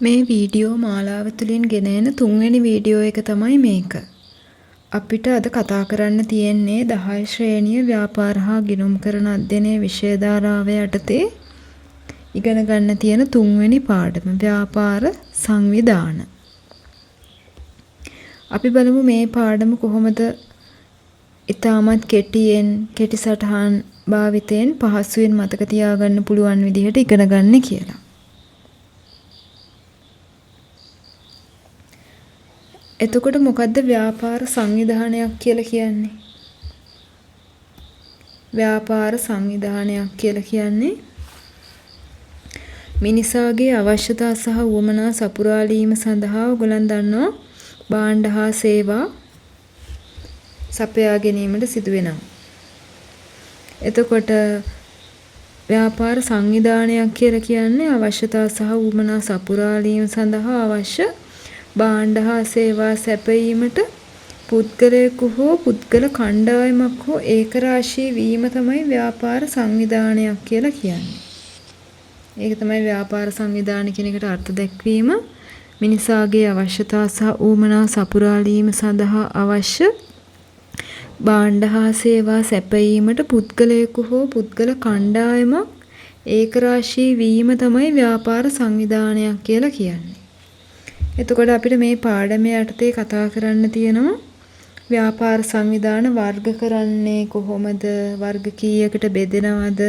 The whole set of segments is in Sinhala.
මේ වීඩියෝ මාලාව තුළින් ගෙන එන තුන්වෙනි වීඩියෝ එක තමයි මේක. අපිට අද කතා කරන්න තියෙන්නේ 10 ශ්‍රේණිය ව්‍යාපාර හා ගිණුම්කරණ අධ්‍යයනය විෂය ධාරාව යටතේ ඉගෙන ගන්න තියෙන තුන්වෙනි පාඩම ව්‍යාපාර සංවිධාන. අපි බලමු මේ පාඩම කොහොමද ඉතාමත් කෙටියෙන් කෙටි සටහන් භාවිතයෙන් පහසුවෙන් මතක තියාගන්න පුළුවන් විදිහට ඉගෙන ගන්න කියලා. එතකොට මොකද්ද ව්‍යාපාර සංවිධානයක් කියලා කියන්නේ? ව්‍යාපාර සංවිධානයක් කියලා කියන්නේ මිනිසාගේ අවශ්‍යතා සහ උවමනා සපුරාලීම සඳහා ඔයගොල්ලන් දන්නවා භාණ්ඩ හා සේවා සපයා ගැනීමට සිදු වෙනවා. එතකොට ව්‍යාපාර සංවිධානයක් කියලා කියන්නේ අවශ්‍යතා සහ උවමනා සපුරාලීම සඳහා අවශ්‍ය භාණ්ඩ හා සේවා සැපයීමට පුද්ගලයෙකු හෝ පුද්ගල කණ්ඩායමක් හෝ ඒකරාශී වීම තමයි ව්‍යාපාර සංවිධානයක් කියලා කියන්නේ. ඒක තමයි ව්‍යාපාර සංවිධාන කියන එකට අර්ථ දැක්වීම. මිනිසාගේ අවශ්‍යතා සහ උවමනා සපුරාලීම සඳහා අවශ්‍ය භාණ්ඩ හා සේවා සැපයීමට පුද්ගලයෙකු හෝ පුද්ගල කණ්ඩායමක් ඒකරාශී වීම තමයි ව්‍යාපාර සංවිධානයක් කියලා කියන්නේ. එතකොට අපිට මේ පාඩම යටතේ කතා කරන්න තියෙනවා ව්‍යාපාර සංවිධාන වර්ග කරන්නේ කොහොමද, වර්ග කීයකට බෙදෙනවද,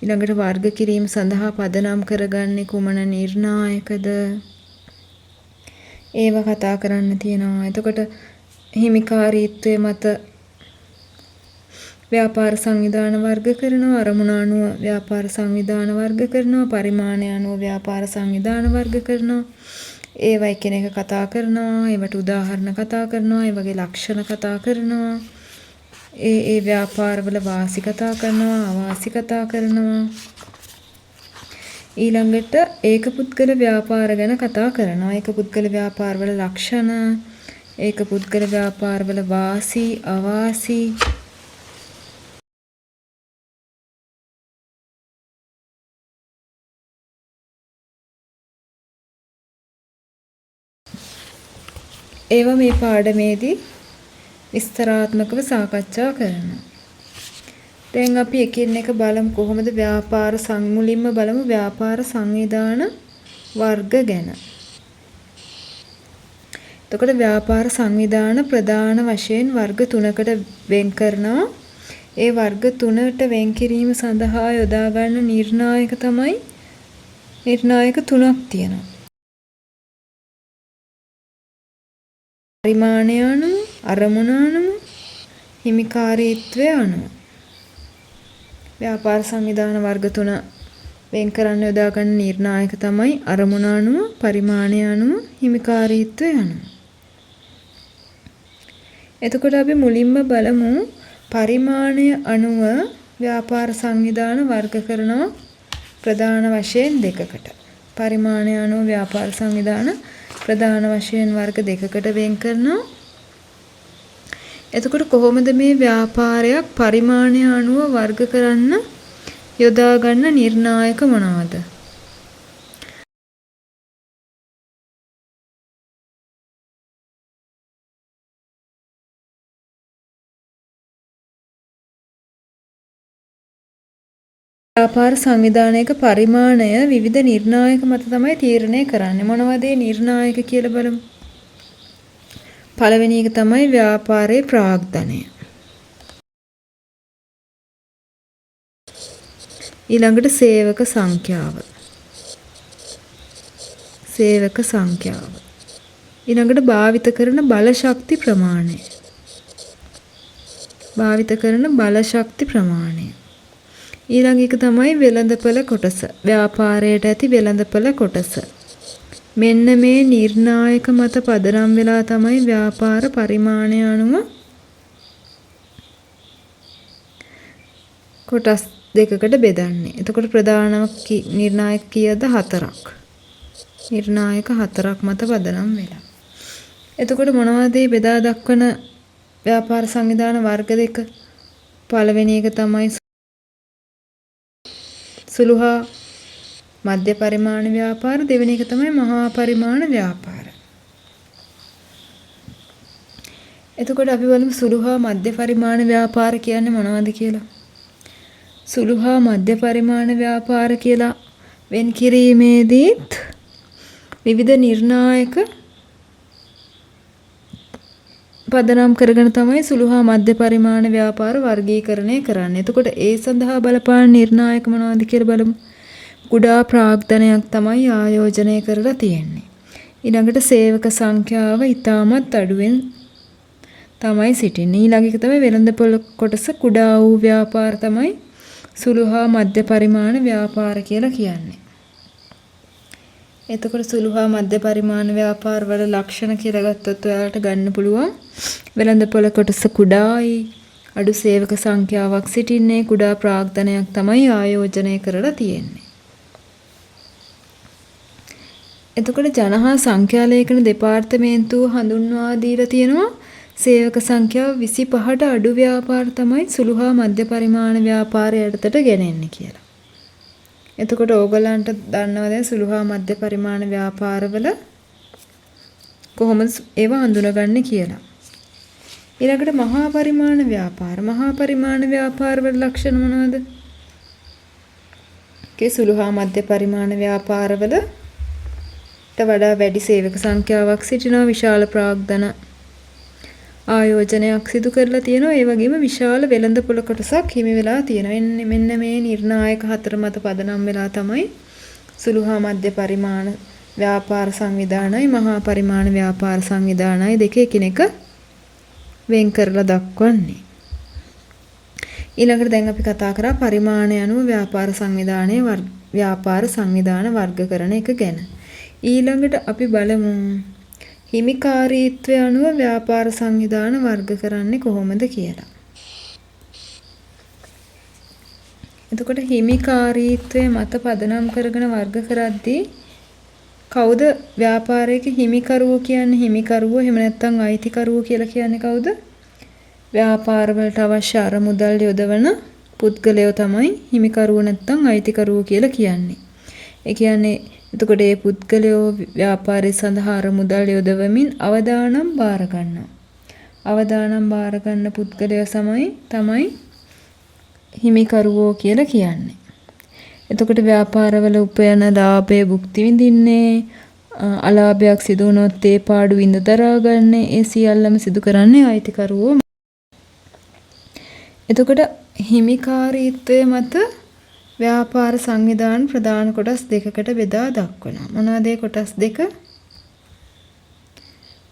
ඊළඟට වර්ග කිරීම සඳහා පදනම් කරගන්නේ කුමන නිර්ණායකද, ඒව කතා කරන්න තියෙනවා. එතකොට හිමිකාරීත්වය මත ව්‍යාපාර සංවිධාන වර්ග කරනවා, අරමුණ අනුව ව්‍යාපාර සංවිධාන වර්ග කරනවා, පරිමාණය අනුව ව්‍යාපාර සංවිධාන වර්ග කරනවා. ඒවා එකිනෙක කතා කරනවා, ඒවට උදාහරණ කතා කරනවා, ඒ වගේ ලක්ෂණ කතා කරනවා, ඒ ඒ ව්‍යාපාරවල වාසි කතා කරනවා, අවාසි කතා කරනවා. ඊළඟට ඒකපුද්ගල ව්‍යාපාර ගැන කතා කරනවා. ඒකපුද්ගල ව්‍යාපාරවල ලක්ෂණ, ඒකපුද්ගල ව්‍යාපාරවල වාසි, අවාසි. ඒවා මේ පාඩමේදී විස්තරාත්මකව සාකච්ඡා කරනවා. දැන් අපි එකින් එක බලමු කොහොමද ව්‍යාපාර මුලින්ම බලමු ව්‍යාපාර සංවිධාන වර්ග ගැන. එතකොට ව්‍යාපාර සංවිධාන ප්‍රධාන වශයෙන් වර්ග තුනකට වෙන් කරනවා. ඒ වර්ග තුනට වෙන් කිරීම සඳහා යොදා ගන්න නිර්ණායක තමයි නිර්ණායක තුනක් තියෙනවා. පරිමාණය අනුව, අරමුණ අනුව, හිමිකාරීත්වය අනුව. ව්‍යාපාර සංවිධාන වර්ග තුන වෙන් කරන්න යොදා ගන්න නිර්ණායක තමයි අරමුණ අනුව, පරිමාණය අනුව, හිමිකාරීත්වය අනුව. එතකොට අපි මුලින්ම බලමු පරිමාණය අනුව ව්‍යාපාර සංවිධාන වර්ග කරනවා ප්‍රධාන වශයෙන් දෙකකට. පරිමාණය අනුව ව්‍යාපාර සංවිධාන ප්‍රධාන වශයෙන් වර්ග දෙකකට වෙන් කරනවා. එතකොට කොහොමද මේ ව්‍යාපාරයක් පරිමාණය අනුව වර්ග කරන්න යොදා ගන්න නිර්ණායක මොනවද? ව්‍යාපාර සංවිධානයක පරිමාණය විවිධ නිර්ණායක මත තමයි තීරණය කරන්නේ. මොනවද ඒ නිර්ණායක කියලා බලමු. පළවෙනි එක තමයි ව්‍යාපාරයේ ප්‍රාග්ධනය. ඊළඟට සේවක සංඛ්‍යාව. සේවක සංඛ්‍යාව. ඊළඟට භාවිත කරන බල ශක්ති ප්‍රමාණය. භාවිත කරන බල ශක්ති ප්‍රමාණය. ඊළඟ එක තමයි වෙළඳපළ කොටස. ව්‍යාපාරයට ඇති වෙළඳපළ කොටස. මෙන්න මේ නිර්ණායක මත පදනම් වෙලා තමයි ව්‍යාපාර පරිමාණය අනුව කොටස් දෙකකට බෙදන්නේ. එතකොට ප්‍රධානම නිර්ණායක කීයද? හතරක්. නිර්ණායක හතරක් මත පදනම් වෙලා. එතකොට මොනවද මේ බෙදා දක්වන ව්‍යාපාර සංවිධාන වර්ග දෙක? පළවෙනි එක තමයි සුළු හා මධ්‍ය පරිමාණ ව්‍යාපාර, දෙවෙනි එක තමයි මහා පරිමාණ ව්‍යාපාර. එතකොට අපි බලමු සුළු හා මධ්‍ය පරිමාණ ව්‍යාපාර කියන්නේ මොනවද කියලා. සුළු හා මධ්‍ය පරිමාණ ව්‍යාපාර කියලා වෙන් කිරීමේදීත් විවිධ නිර්ණායක පදනම් කරගෙන තමයි සුළු හා මධ්‍ය පරිමාණ ව්‍යාපාර වර්ගීකරණය කරන්නේ. එතකොට ඒ සඳහා බලපාන නිර්ණායක මොනවද කියලා බලමු. කුඩා ප්‍රාග්ධනයක් තමයි ආයෝජනය කරලා තියෙන්නේ. ඊළඟට සේවක සංඛ්‍යාව ඉතාමත් අඩුවෙන් තමයි සිටින්නේ. ඊළඟ එක තමයි වෙළඳපොළ කොටස කුඩා වූ ව්‍යාපාර තමයි සුළු හා මධ්‍ය පරිමාණ ව්‍යාපාර කියලා කියන්නේ. එතකොට සුළු හා මධ්‍ය පරිමාණ ව්‍යාපාර වල ලක්ෂණ කියලා ගත්තොත් ඔයාලට ගන්න පුළුවන් වෙළඳපොළ කොටස කුඩායි, අඩු සේවක සංඛ්‍යාවක් සිටින්නේ, කුඩා ප්‍රාග්ධනයක් තමයි ආයෝජනය කරලා තියෙන්නේ. එතකොට ජන හා සංඛ්‍යා ලේඛන දෙපාර්තමේන්තුව හඳුන්වා දීලා තියෙනවා සේවක සංඛ්‍යාව 25ට අඩු ව්‍යාපාර තමයි සුළු හා මධ්‍ය පරිමාණ ව්‍යාපාර යටතට ගැනෙන්නේ කියලා. එතකොට ඕගොල්ලන්ට දන්නවා දැන් සුළු හා මධ්‍ය පරිමාණ ව්‍යාපාරවල කොහොමද ඒවා හඳුනගන්නේ කියලා. ඊළඟට මහා පරිමාණ ව්‍යාපාර. මහා පරිමාණ ව්‍යාපාරවල ලක්ෂණ මොනවද? ඒකේ සුළු හා මධ්‍ය පරිමාණ ව්‍යාපාරවල වඩා වැඩි සේවක සංඛ්‍යාවක් සිටිනවා, විශාල ප්‍රාග්ධන ආයෝජනයක් සිදු කරලා තියෙනවා, ඒ වගේම විශාල වෙළඳපොළ කොටසක් හිමි වෙලා තියෙනවා. එන්නේ මෙන්න මේ නිර්ණායක හතර මත පදනම් වෙලා තමයි සුළු හා මධ්‍ය පරිමාණ ව්‍යාපාර සංවිධානයි මහා පරිමාණ ව්‍යාපාර සංවිධානයි දෙක එකිනෙක වෙන් කරලා දක්වන්නේ. ඊළඟට දැන් අපි කතා කරා පරිමාණය අනුව ව්‍යාපාර සංවිධානයේ ව්‍යාපාර සංවිධාන වර්ගකරණ එක ගැන. ඊළඟට අපි බලමු හිමිකාරීත්වය අනුව ව්‍යාපාර සංවිධාන වර්ග කරන්නේ කොහොමද කියලා. එතකොට හිමිකාරීත්වය මත පදනම් කරගෙන වර්ග කරද්දී කවුද ව්‍යාපාරයක හිමිකරුවෝ කියන්නේ? හිමිකරුවෝ එහෙම නැත්නම් අයිතිකරුවෝ කියලා කියන්නේ කවුද? ව්‍යාපාර වලට අවශ්‍ය අරමුදල් යොදවන පුද්ගලයෝ තමයි හිමිකරුවෝ නැත්නම් අයිතිකරුවෝ කියලා කියන්නේ. ඒ කියන්නේ එතකොට මේ පුද්ගලයෝ ව්‍යාපාරය සඳහා අරමුදල් යොදවමින් අවදානම් බාර ගන්නවා. අවදානම් බාර ගන්න පුද්ගලයෝ තමයි හිමිකරුවෝ කියලා කියන්නේ. එතකොට ව්‍යාපාරවල උපයන ලාභය භුක්ති විඳින්නේ, අලාභයක් සිදු වුණොත් ඒ පාඩු විඳ දරා ගන්නේ, ඒ සියල්ලම සිදු කරන්නේ අයිතිකරුවෝ. එතකොට හිමිකාරීත්වය මත ව්‍යාපාර සංවිධාන ප්‍රධාන කොටස් දෙකකට බෙදා දක්වනවා. මොනවද ඒ කොටස් දෙක?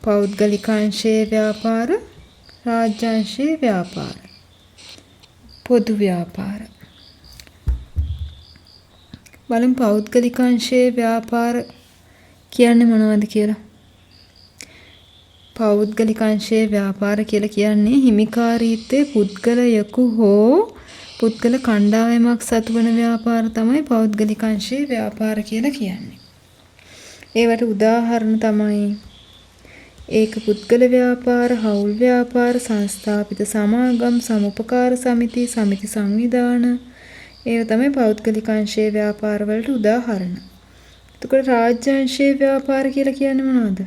පෞද්ගලික අංශයේ ව්‍යාපාර, රාජ්‍ය අංශයේ ව්‍යාපාර, පොදු ව්‍යාපාර. බලමු පෞද්ගලික අංශයේ ව්‍යාපාර කියන්නේ මොනවද කියලා. පෞද්ගලික අංශයේ ව්‍යාපාර කියලා කියන්නේ හිමිකාරීත්වයේ පුද්ගලයෙකු හෝ පුද්ගල කණ්ඩායමක් සතු වන ව්‍යාපාර තමයි පෞද්ගලික අංශයේ ව්‍යාපාර කියලා කියන්නේ. ඒවට උදාහරණ තමයි ඒක පුද්ගල ව්‍යාපාර, හවුල් ව්‍යාපාර, සංස්ථාපිත සමාගම්, සමුපකාර සමිති, සමිති සංවිධාන. ඒවා තමයි පෞද්ගලික අංශයේ ව්‍යාපාර වලට උදාහරණ. එතකොට රාජ්‍ය අංශයේ ව්‍යාපාර කියලා කියන්නේ මොනවද?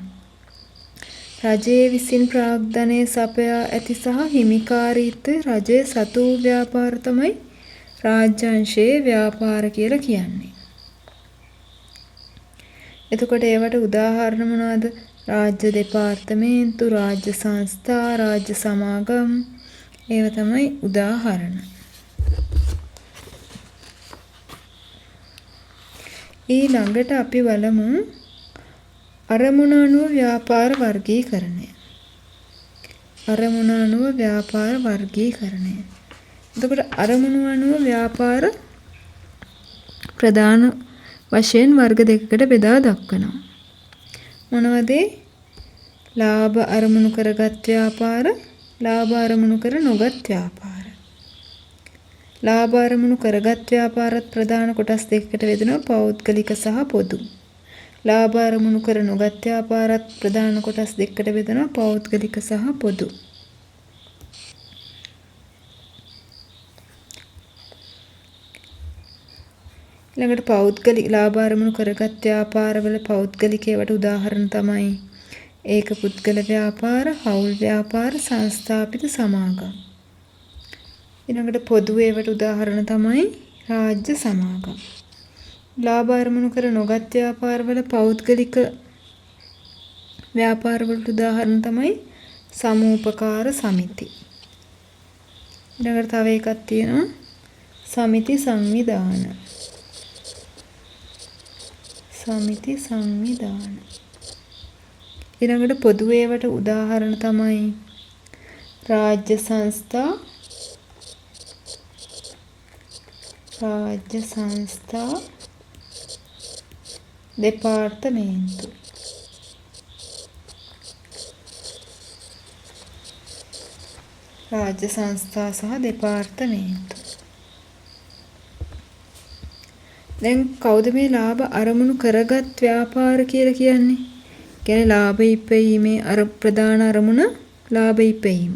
රජයේ විසින් ප්‍රාග්ධනය සපයා ඇති සහ හිමිකාරීත්වය රජය සතු වූ ව්‍යාපාර තමයි රාජ්‍ය අංශයේ ව්‍යාපාර කියලා කියන්නේ. එතකොට ඒවට උදාහරණ මොනවද? රාජ්‍ය දෙපාර්තමේන්තු, රාජ්‍ය සංස්ථා, රාජ්‍ය සමාගම් ඒවා තමයි උදාහරණ. ඊළඟට අපි බලමු අරමුණ අනුව ව්‍යාපාර වර්ගීකරණය. අරමුණ අනුව ව්‍යාපාර වර්ගීකරණය. එතකොට අරමුණු අනුව ව්‍යාපාර ප්‍රධාන වශයෙන් වර්ග දෙකකට බෙදා දක්වනවා. මොනවද ඒ? ලාභ අරමුණු කරගත් ව්‍යාපාර, ලාභ අරමුණු කර නොගත් ව්‍යාපාර. ලාභ අරමුණු කරගත් ව්‍යාපාරත් ප්‍රධාන කොටස් දෙකකට බෙදෙනවා, පෞද්ගලික සහ පොදු. ලාභ අරමුණු කර නොගත් ව්‍යාපාරත් ප්‍රධාන කොටස් දෙකකට බෙදෙනවා, පෞද්ගලික සහ පොදු. ඊළඟට පෞද්ගලික ලාභ අරමුණු කරගත් ව්‍යාපාරවල පෞද්ගලික ඒවාට උදාහරණ තමයි ඒක පුද්ගල ව්‍යාපාර, හවුල් ව්‍යාපාර, සංස්ථාපිත සමාගම්. ඊළඟට පොදු ඒවාට උදාහරණ තමයි රාජ්‍ය සමාගම්. ලාභ අරමුණු කර නොගත් ව්‍යාපාරවල පෞද්ගලික ව්‍යාපාරවලට උදාහරණ තමයි සමූපකාර සමිති. ඊළඟට තව එකක් තියෙනවා සමිති සංවිධාන. සමිති සංවිධාන. ඊළඟට පොදු ඒවට උදාහරණ තමයි රාජ්‍ය සංස්ථා, රාජ්‍ය සංස්ථා, දෙපාර්තමේන්තු. රාජ්‍ය සංස්ථා සහ දෙපාර්තමේන්තු. දැන් කවුද මේ ලාභ අරමුණු කරගත් ව්‍යාපාර කියලා කියන්නේ? කියන්නේ ලාභ ඉපයීමේ අර ප්‍රධාන අරමුණ ලාභ ඉපයීම.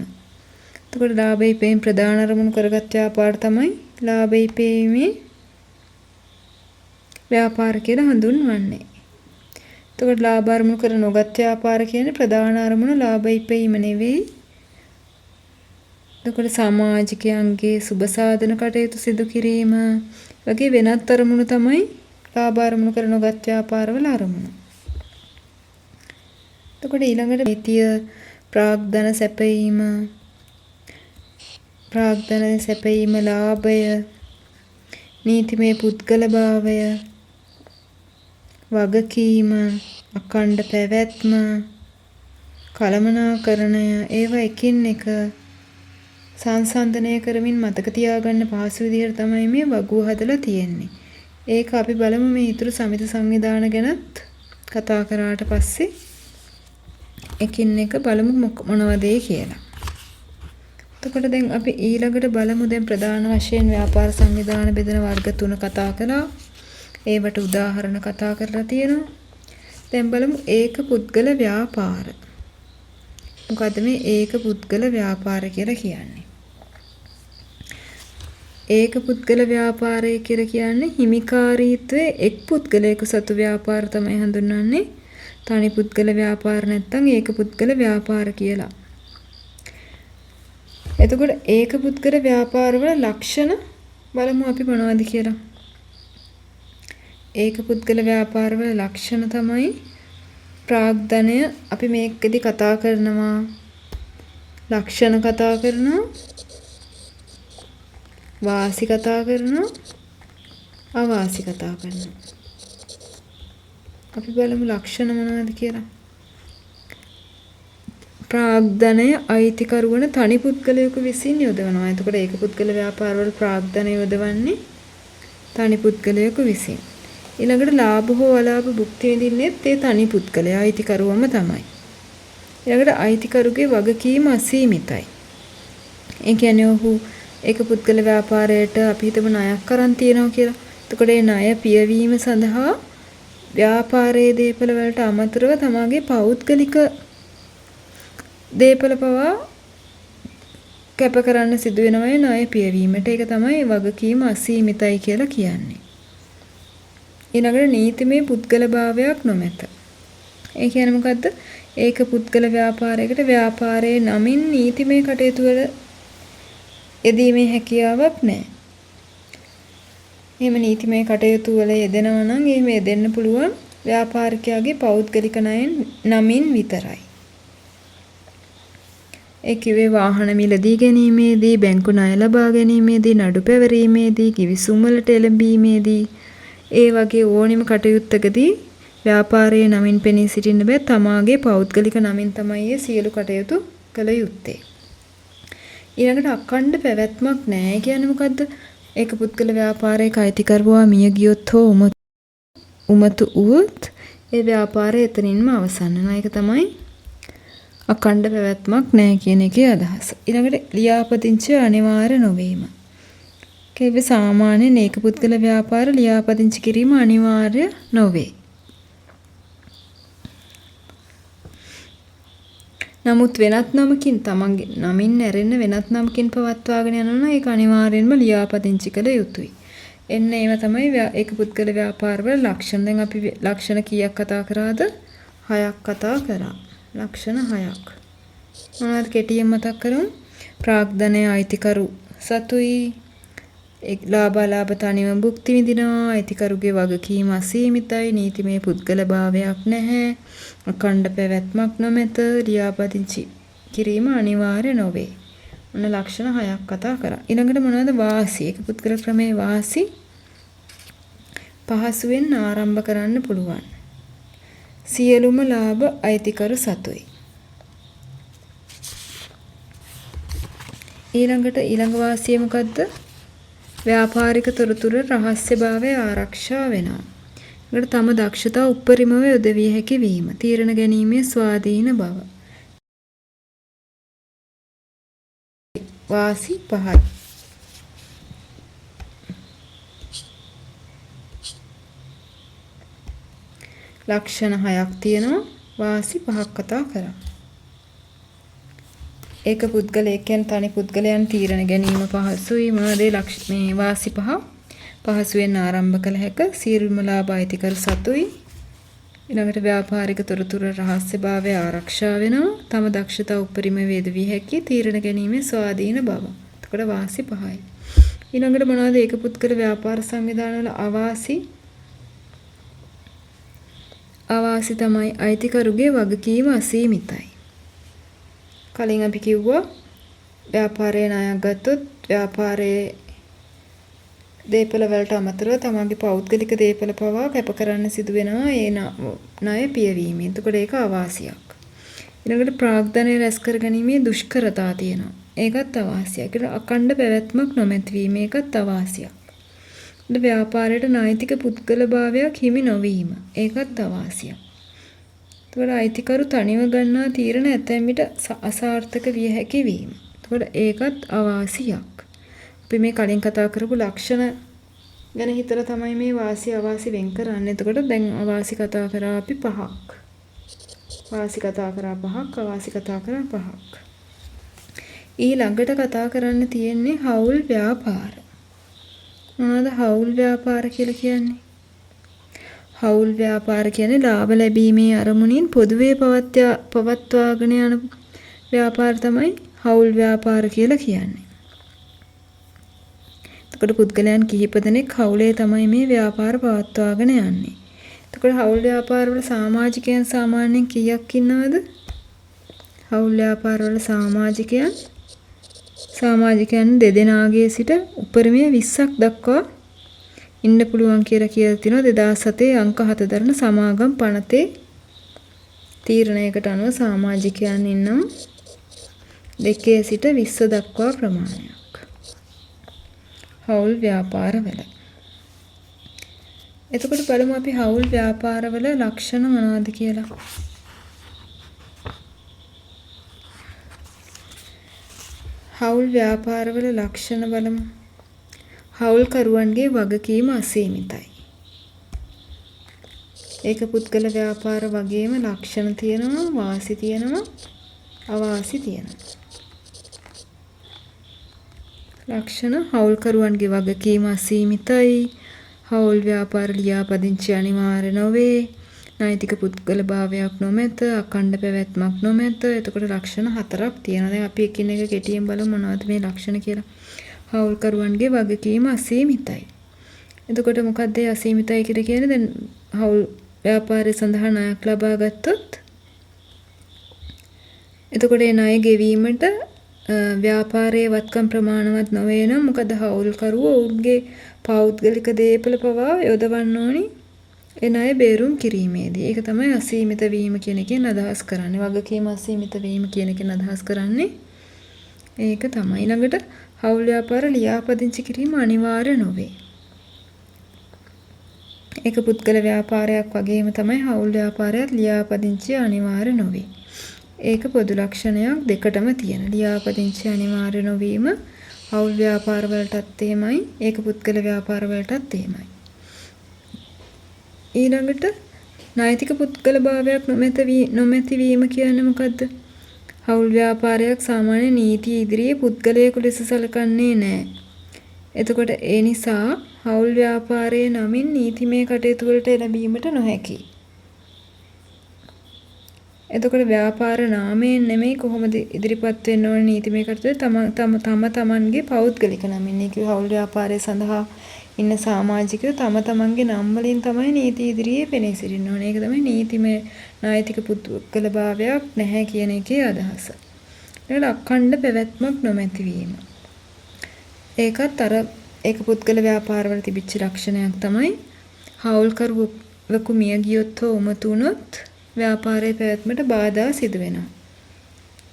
එතකොට ලාභ ඉපයීම ප්‍රධාන අරමුණු කරගත් ව්‍යාපාර තමයි ලාභ ඉපයීමේ ව්‍යාපාර කියලා හඳුන්වන්නේ. එතකොට ලාභ අරමුණු කර නොගත් ව්‍යාපාර කියන්නේ ප්‍රධාන අරමුණ ලාභ ඉපයීම නෙවෙයි. එතකොට සමාජිකයන්ගේ සුබ සාධන කටයුතු සිදු කිරීම වගේ වෙනත් අරමුණු තමයි ලාභ අරමුණු කර නොගත් ව්‍යාපාරවල අරමුණු. එතකොට ඊළඟට නීතිය ප්‍රාග්ධන සැපයීම, ප්‍රාග්ධන සැපයීම ලාභය, නීතිමය පුද්ගල භාවය, වගකීම, අඛණ්ඩ පැවැත්ම, කළමනාකරණය ඒවා එකින් එක සංසන්දනය කරමින් මතක තියාගන්න පහසු විදිහට තමයි මේ වගුව හදලා තියෙන්නේ. ඒක අපි බලමු මේ ඉතුරු සමිති සංවිධාන ගැනත් කතා කරාට පස්සේ එකින් එක බලමු මොනවද ඒ කියලා. එතකොට දැන් අපි ඊළඟට බලමු දැන් ප්‍රධාන වශයෙන් ව්‍යාපාර සංවිධාන බෙදෙන වර්ග තුන කතා කළා. ඒවට උදාහරණ කතා කරලා තියෙනවා. දැන් බලමු ඒක පුද්ගල ව්‍යාපාර. මොකද්ද මේ ඒක පුද්ගල ව්‍යාපාර කියලා කියන්නේ? ඒක පුද්ගල ව්‍යාපාරය කියලා කියන්නේ හිමිකාරීත්වයේ එක් පුද්ගලයෙකු සතු ව්‍යාපාර තමයි හඳුන්වන්නේ තනි පුද්ගල ව්‍යාපාර නැත්නම් ඒක පුද්ගල ව්‍යාපාර කියලා. එතකොට ඒක පුද්ගල ව්‍යාපාරවල ලක්ෂණ බලමු අපි මොනවද කියලා. ඒක පුද්ගල ව්‍යාපාරවල ලක්ෂණ තමයි ප්‍රාග්ධනය. අපි මේකෙදි කතා කරනවා ලක්ෂණ කතා කරනවා, වාසි කතා කරනවා, අවාසි කතා කරනවා. අපි බලමු ලක්ෂණ මොනවද කියලා. ප්‍රාග්ධනය අයිතිකරු වන තනි පුද්ගලයෙකු විසින් යොදවනවා. එතකොට ඒක පුද්ගල ව්‍යාපාරවල ප්‍රාග්ධනය යොදවන්නේ තනි පුද්ගලයෙකු විසින්. ඊළඟට ලාභ හෝ අලාභ භුක්ති විඳින්නෙත් ඒ තනි පුද්ගලයා අයිතිකරුවම තමයි. ඊළඟට අයිතිකරුගේ වගකීම අසීමිතයි. ඒ කියන්නේ ඔහු ඒක පුද්ගල ව්‍යාපාරයට අපි හිතමු ණයක් අරන් තියනවා කියලා. එතකොට ඒ ණය පියවීම සඳහා ව්‍යාපාරයේ දේපල වලට අමතරව තමාගේ පෞද්ගලික දේපල පවා කැප කරන්න සිදු වෙනවා ඒ ණය පියවීමට. ඒක තමයි වගකීම අසීමිතයි කියලා කියන්නේ. ඊළඟට නීතිමය පුද්ගල භාවයක් නොමැත. ඒ කියන්නේ මොකද්ද? ඒක පුද්ගල ව්‍යාපාරයකට ව්‍යාපාරයේ නමින් නීතිමය කටයුතු වල යෙදීමේ හැකියාවක් නැහැ. එහෙම නීතිමය කටයුතු වල යෙදෙනවා නම් එහෙම යෙදෙන්න පුළුවන් ව්‍යාපාරිකයාගේ පෞද්ගලික නමින් විතරයි. ඒ කිව්වේ වාහන මිලදී ගැනීමේදී, බැංකු ණය ලබා ගැනීමේදී, නඩු පැවරීමේදී, ගිවිසුම් වලට එළඹීමේදී, ඒ වගේ ඕනෙම කටයුත්තකදී ව්‍යාපාරයේ නමින් පෙනී සිටින්න බෑ. තමාගේ පෞද්ගලික නමින් තමයි ඒ සියලු කටයුතු කළ යුත්තේ. ඊළඟට අඛණ්ඩ පැවැත්මක් නෑ. ඒ කියන්නේ මොකද්ද? ඒක පුද්ගල ව්‍යාපාරයක අයිතිකරුවා මිය ගියොත් හෝ උමතු වුවොත් ඒ ව්‍යාපාරය එතනින්ම අවසන් වෙනවා. ඒක තමයි අඛණ්ඩ පැවැත්මක් නෑ කියන එකේ අදහස. ඊළඟට ලියාපදිංචි අනිවාර්ය නොවීම. කිව්වේ සාමාන්‍යයෙන් ඒක පුද්ගල ව්‍යාපාර ලියාපදිංචි කිරීම අනිවාර්ය නොවේ. නමුත් වෙනත් නමකින් තමන්ගේ නමින් ඇරෙන්න වෙනත් නමකින් පවත්වාගෙන යනවා නම් ඒක අනිවාර්යෙන්ම ලියාපදිංචි කළ යුතුයි. එන්න ඒවා තමයි ඒක පුද්ගල ව්‍යාපාරවල ලක්ෂණ. දැන් අපි ලක්ෂණ කීයක් කතා කරාද? 6ක් කතා කරා. ලක්ෂණ 6ක්. මොනවද කෙටියෙන් මතක් කරමු? ප්‍රාග්ධනය අයිතිකරු සතුයි. ලාභාලාභ තනිවම භුක්ති විඳිනවා. අයිතිකරුගේ වගකීම අසීමිතයි. නීතිමය පුද්ගල භාවයක් නැහැ. අඛණ්ඩ පැවැත්මක් නොමැත. ලියාපදිංචි කිරීම අනිවාර්ය නොවේ. ඔන්න ලක්ෂණ 6ක් කතා කරා. ඊළඟට මොනවද වාසි? ඒක පුද්ගල ක්‍රමයේ වාසි පහසුවෙන් ආරම්භ කරන්න පුළුවන්. සියලුම ලාභ අයිතිකරු සතුයි. ඊළඟට ඊළඟ වාසිය මොකද්ද? ව්‍යාපාරික තොරතුරු රහස්‍යභාවය ආරක්ෂා වෙනවා. ඊළඟට තම දක්ෂතා උපරිමව යොදවිය හැකි වීම. තීරණ ගැනීමේ ස්වාධීන බව. වාසි 5යි. ලක්ෂණ 6ක් තියෙනවා. වාසි 5ක් කතා කරා. ඒක පුද්ගලයෙක් කියන්නේ තනි පුද්ගලයන් තීරණ ගැනීම පහසුයි. මොනවද මේ වාසි 5? පහසුවෙන් ආරම්භ කළ හැක. සියලුම ලාභ අයිතිකරු සතුයි. ඊළඟට ව්‍යාපාරික තොරතුරු රහස්‍යභාවය ආරක්ෂා වෙනවා. තම දක්ෂතා උපරිම වේදවිය හැකි. තීරණ ගැනීමේ ස්වාධීන බව. එතකොට වාසි 5යි. ඊළඟට මොනවද ඒක පුද්ගල ව්‍යාපාර සංවිධානවල අවාසි? අවාසි තමයි අයිතිකරුගේ වගකීම අසීමිතයි. කලින් අපි කිව්වා ව්‍යාපාරයේ ණයක් ගත්තොත් ව්‍යාපාරයේ දේපළ වලට අමතරව තමන්ගේ පෞද්ගලික දේපළ පවා කැප කරන්න සිදු වෙනවා ඒ ණය පියවීමෙන්. එතකොට ඒක අවාසියක්. ඊළඟට ප්‍රාග්ධනය රැස් කරගැනීමේ දුෂ්කරතා තියෙනවා. ඒකත් අවාසියක්. ඊළඟට අඛණ්ඩ පැවැත්මක් නොමැති වීම ඒකත් අවාසියක්. ඊළඟට ව්‍යාපාරයට නෛතික පුද්ගල භාවයක් හිමි නොවීම ඒකත් අවාසියක්. එතකොට අයිතිකරු තනිව ගන්නා තීරණ ඇතැම් විට අසාර්ථක විය හැකි වීම. එතකොට ඒකත් අවාසියක්. අපි මේ කලින් කතා කරපු ලක්ෂණ ගැන හිතලා තමයි මේ වාසි අවාසි වෙන් කරන්නේ. එතකොට දැන් අවාසි කතා කරා අපි 5ක්. වාසි කතා කරා 5ක්, අවාසි කතා කරා 5ක්. ඊළඟට කතා කරන්න තියෙන්නේ හවුල් ව්‍යාපාර. මොනවද හවුල් ව්‍යාපාර කියලා කියන්නේ? හවුල් ව්‍යාපාර කියන්නේ ලාභ ලැබීමේ අරමුණින් පොදුවේ පවත්වාගෙන යන ව්‍යාපාර තමයි හවුල් ව්‍යාපාර කියලා කියන්නේ. එතකොට පුද්ගලයන් කිහිප දෙනෙක් හවුලේ තමයි මේ ව්‍යාපාර පවත්වාගෙන යන්නේ. එතකොට හවුල් ව්‍යාපාරවල සමාජිකයන් සාමාන්‍යයෙන් කීයක් ඉන්නවද? හවුල් ව්‍යාපාරවල සමාජිකයන් දෙදෙනාගේ සිට උපරිමය 20ක් දක්වා ඉන්න පුළුවන් කියලා කියලා තිනවා 2007 අංක 7 දරන සමාගම් පනතේ තීරණයකට අනුව සමාජිකයන් ඉන්නවා 2 සිට 20 දක්වා ප්‍රමාණයක් හවුල් ව්‍යාපාරවල. එතකොට බලමු අපි හවුල් ව්‍යාපාරවල ලක්ෂණ මොනවද කියලා. හවුල් ව්‍යාපාරවල ලක්ෂණ බලමු. හවුල්කරුවන්ගේ වගකීම අසීමිතයි. ඒක පුද්ගල ව්‍යාපාර වගේම ලක්ෂණ තියෙනවා, වාසි තියෙනවා, අවාසි තියෙනවා. ලක්ෂණ හවුල්කරුවන්ගේ වගකීම අසීමිතයි. හවුල් ව්‍යාපාර ලියාපදිංචි අනිවාර්ය නොවේ. නෛතික පුද්ගල භාවයක් නොමැත. අඛණ්ඩ පැවැත්මක් නොමැත. එතකොට ලක්ෂණ 4ක් තියෙනවා. දැන් අපි එකින් එක කෙටියෙන් බලමු මොනවද මේ ලක්ෂණ කියලා. හවුල්කරුවන්ගේ වගකීම අසීමිතයි. එතකොට මොකද්ද ඒ අසීමිතයි කියලා කියන්නේ? දැන් හවුල් ව්‍යාපාරය සඳහා ණයක් ලබා ගත්තොත් එතකොට ඒ ණය ගෙවීමට ව්‍යාපාරයේ වත්කම් ප්‍රමාණවත් නොවේ නම් මොකද හවුල්කරුවෝ ඔවුන්ගේ පෞද්ගලික දේපළ පවා යොදවන්න ඕනි ඒ ණය බේරුම් කිරීමේදී. ඒක තමයි අසීමිත වීම කියන එකෙන් අදහස් කරන්නේ. වගකීම අසීමිත වීම කියන එකෙන් අදහස් කරන්නේ ඒක තමයි. ඊළඟට හවුල් ව්‍යාපාර ලියාපදිංචි කිරීම අනිවාර්ය නොවේ. ඒක පුද්ගල ව්‍යාපාරයක් වගේම තමයි හවුල් ව්‍යාපාරයත් ලියාපදිංචි අනිවාර්ය නොවේ. ඒක පොදු ලක්ෂණයක් දෙකටම තියෙන. ලියාපදිංචි අනිවාර්ය නොවීම හවුල් ව්‍යාපාර වලටත් එහෙමයි, ඒක පුද්ගල ව්‍යාපාර වලටත් එහෙමයි. ඊළඟට නෛතික පුද්ගල භාවයක් නොමැති වීම කියන්නේ මොකද්ද? හවුල් ව්‍යාපාරයක් සාමාන්‍ය නීති ඉදිරියේ පුද්ගලයෙකු ලෙස සැලකන්නේ නැහැ. එතකොට ඒ නිසා හවුල් ව්‍යාපාරයේ නමින් නීතිමය කටයුතු වලට එළඹීමට නොහැකියි. එතකොට ව්‍යාපාර නාමයෙන් නෙමෙයි කොහොමද ඉදිරිපත් වෙන්න ඕන නීතිමය කටයුතු තම තම තම තමන්ගේ පෞද්ගලික නමින්. ඒ කිව්වේ හවුල් ව්‍යාපාරය සඳහා ඉන්න සමාජිකයෝ තම තමන්ගේ නම් වලින් තමයි නීති ඉදිරියේ පෙනී සිටින්න ඕනේ. ඒක තමයි නීතිමය නායිතික පුද්ගල භාවයක් නැහැ කියන එකේ අදහස. ඊළඟට අඛණ්ඩ පැවැත්මක් නොමැති වීම. ඒකත් අර ඒක පුද්ගල ව්‍යාපාරවල තිබිච්ච ලක්ෂණයක් තමයි. හවුල්කරුවෙකු මිය ගියොත් හෝ උමතු වුණොත් ව්‍යාපාරයේ පැවැත්මට බාධා සිදු වෙනවා.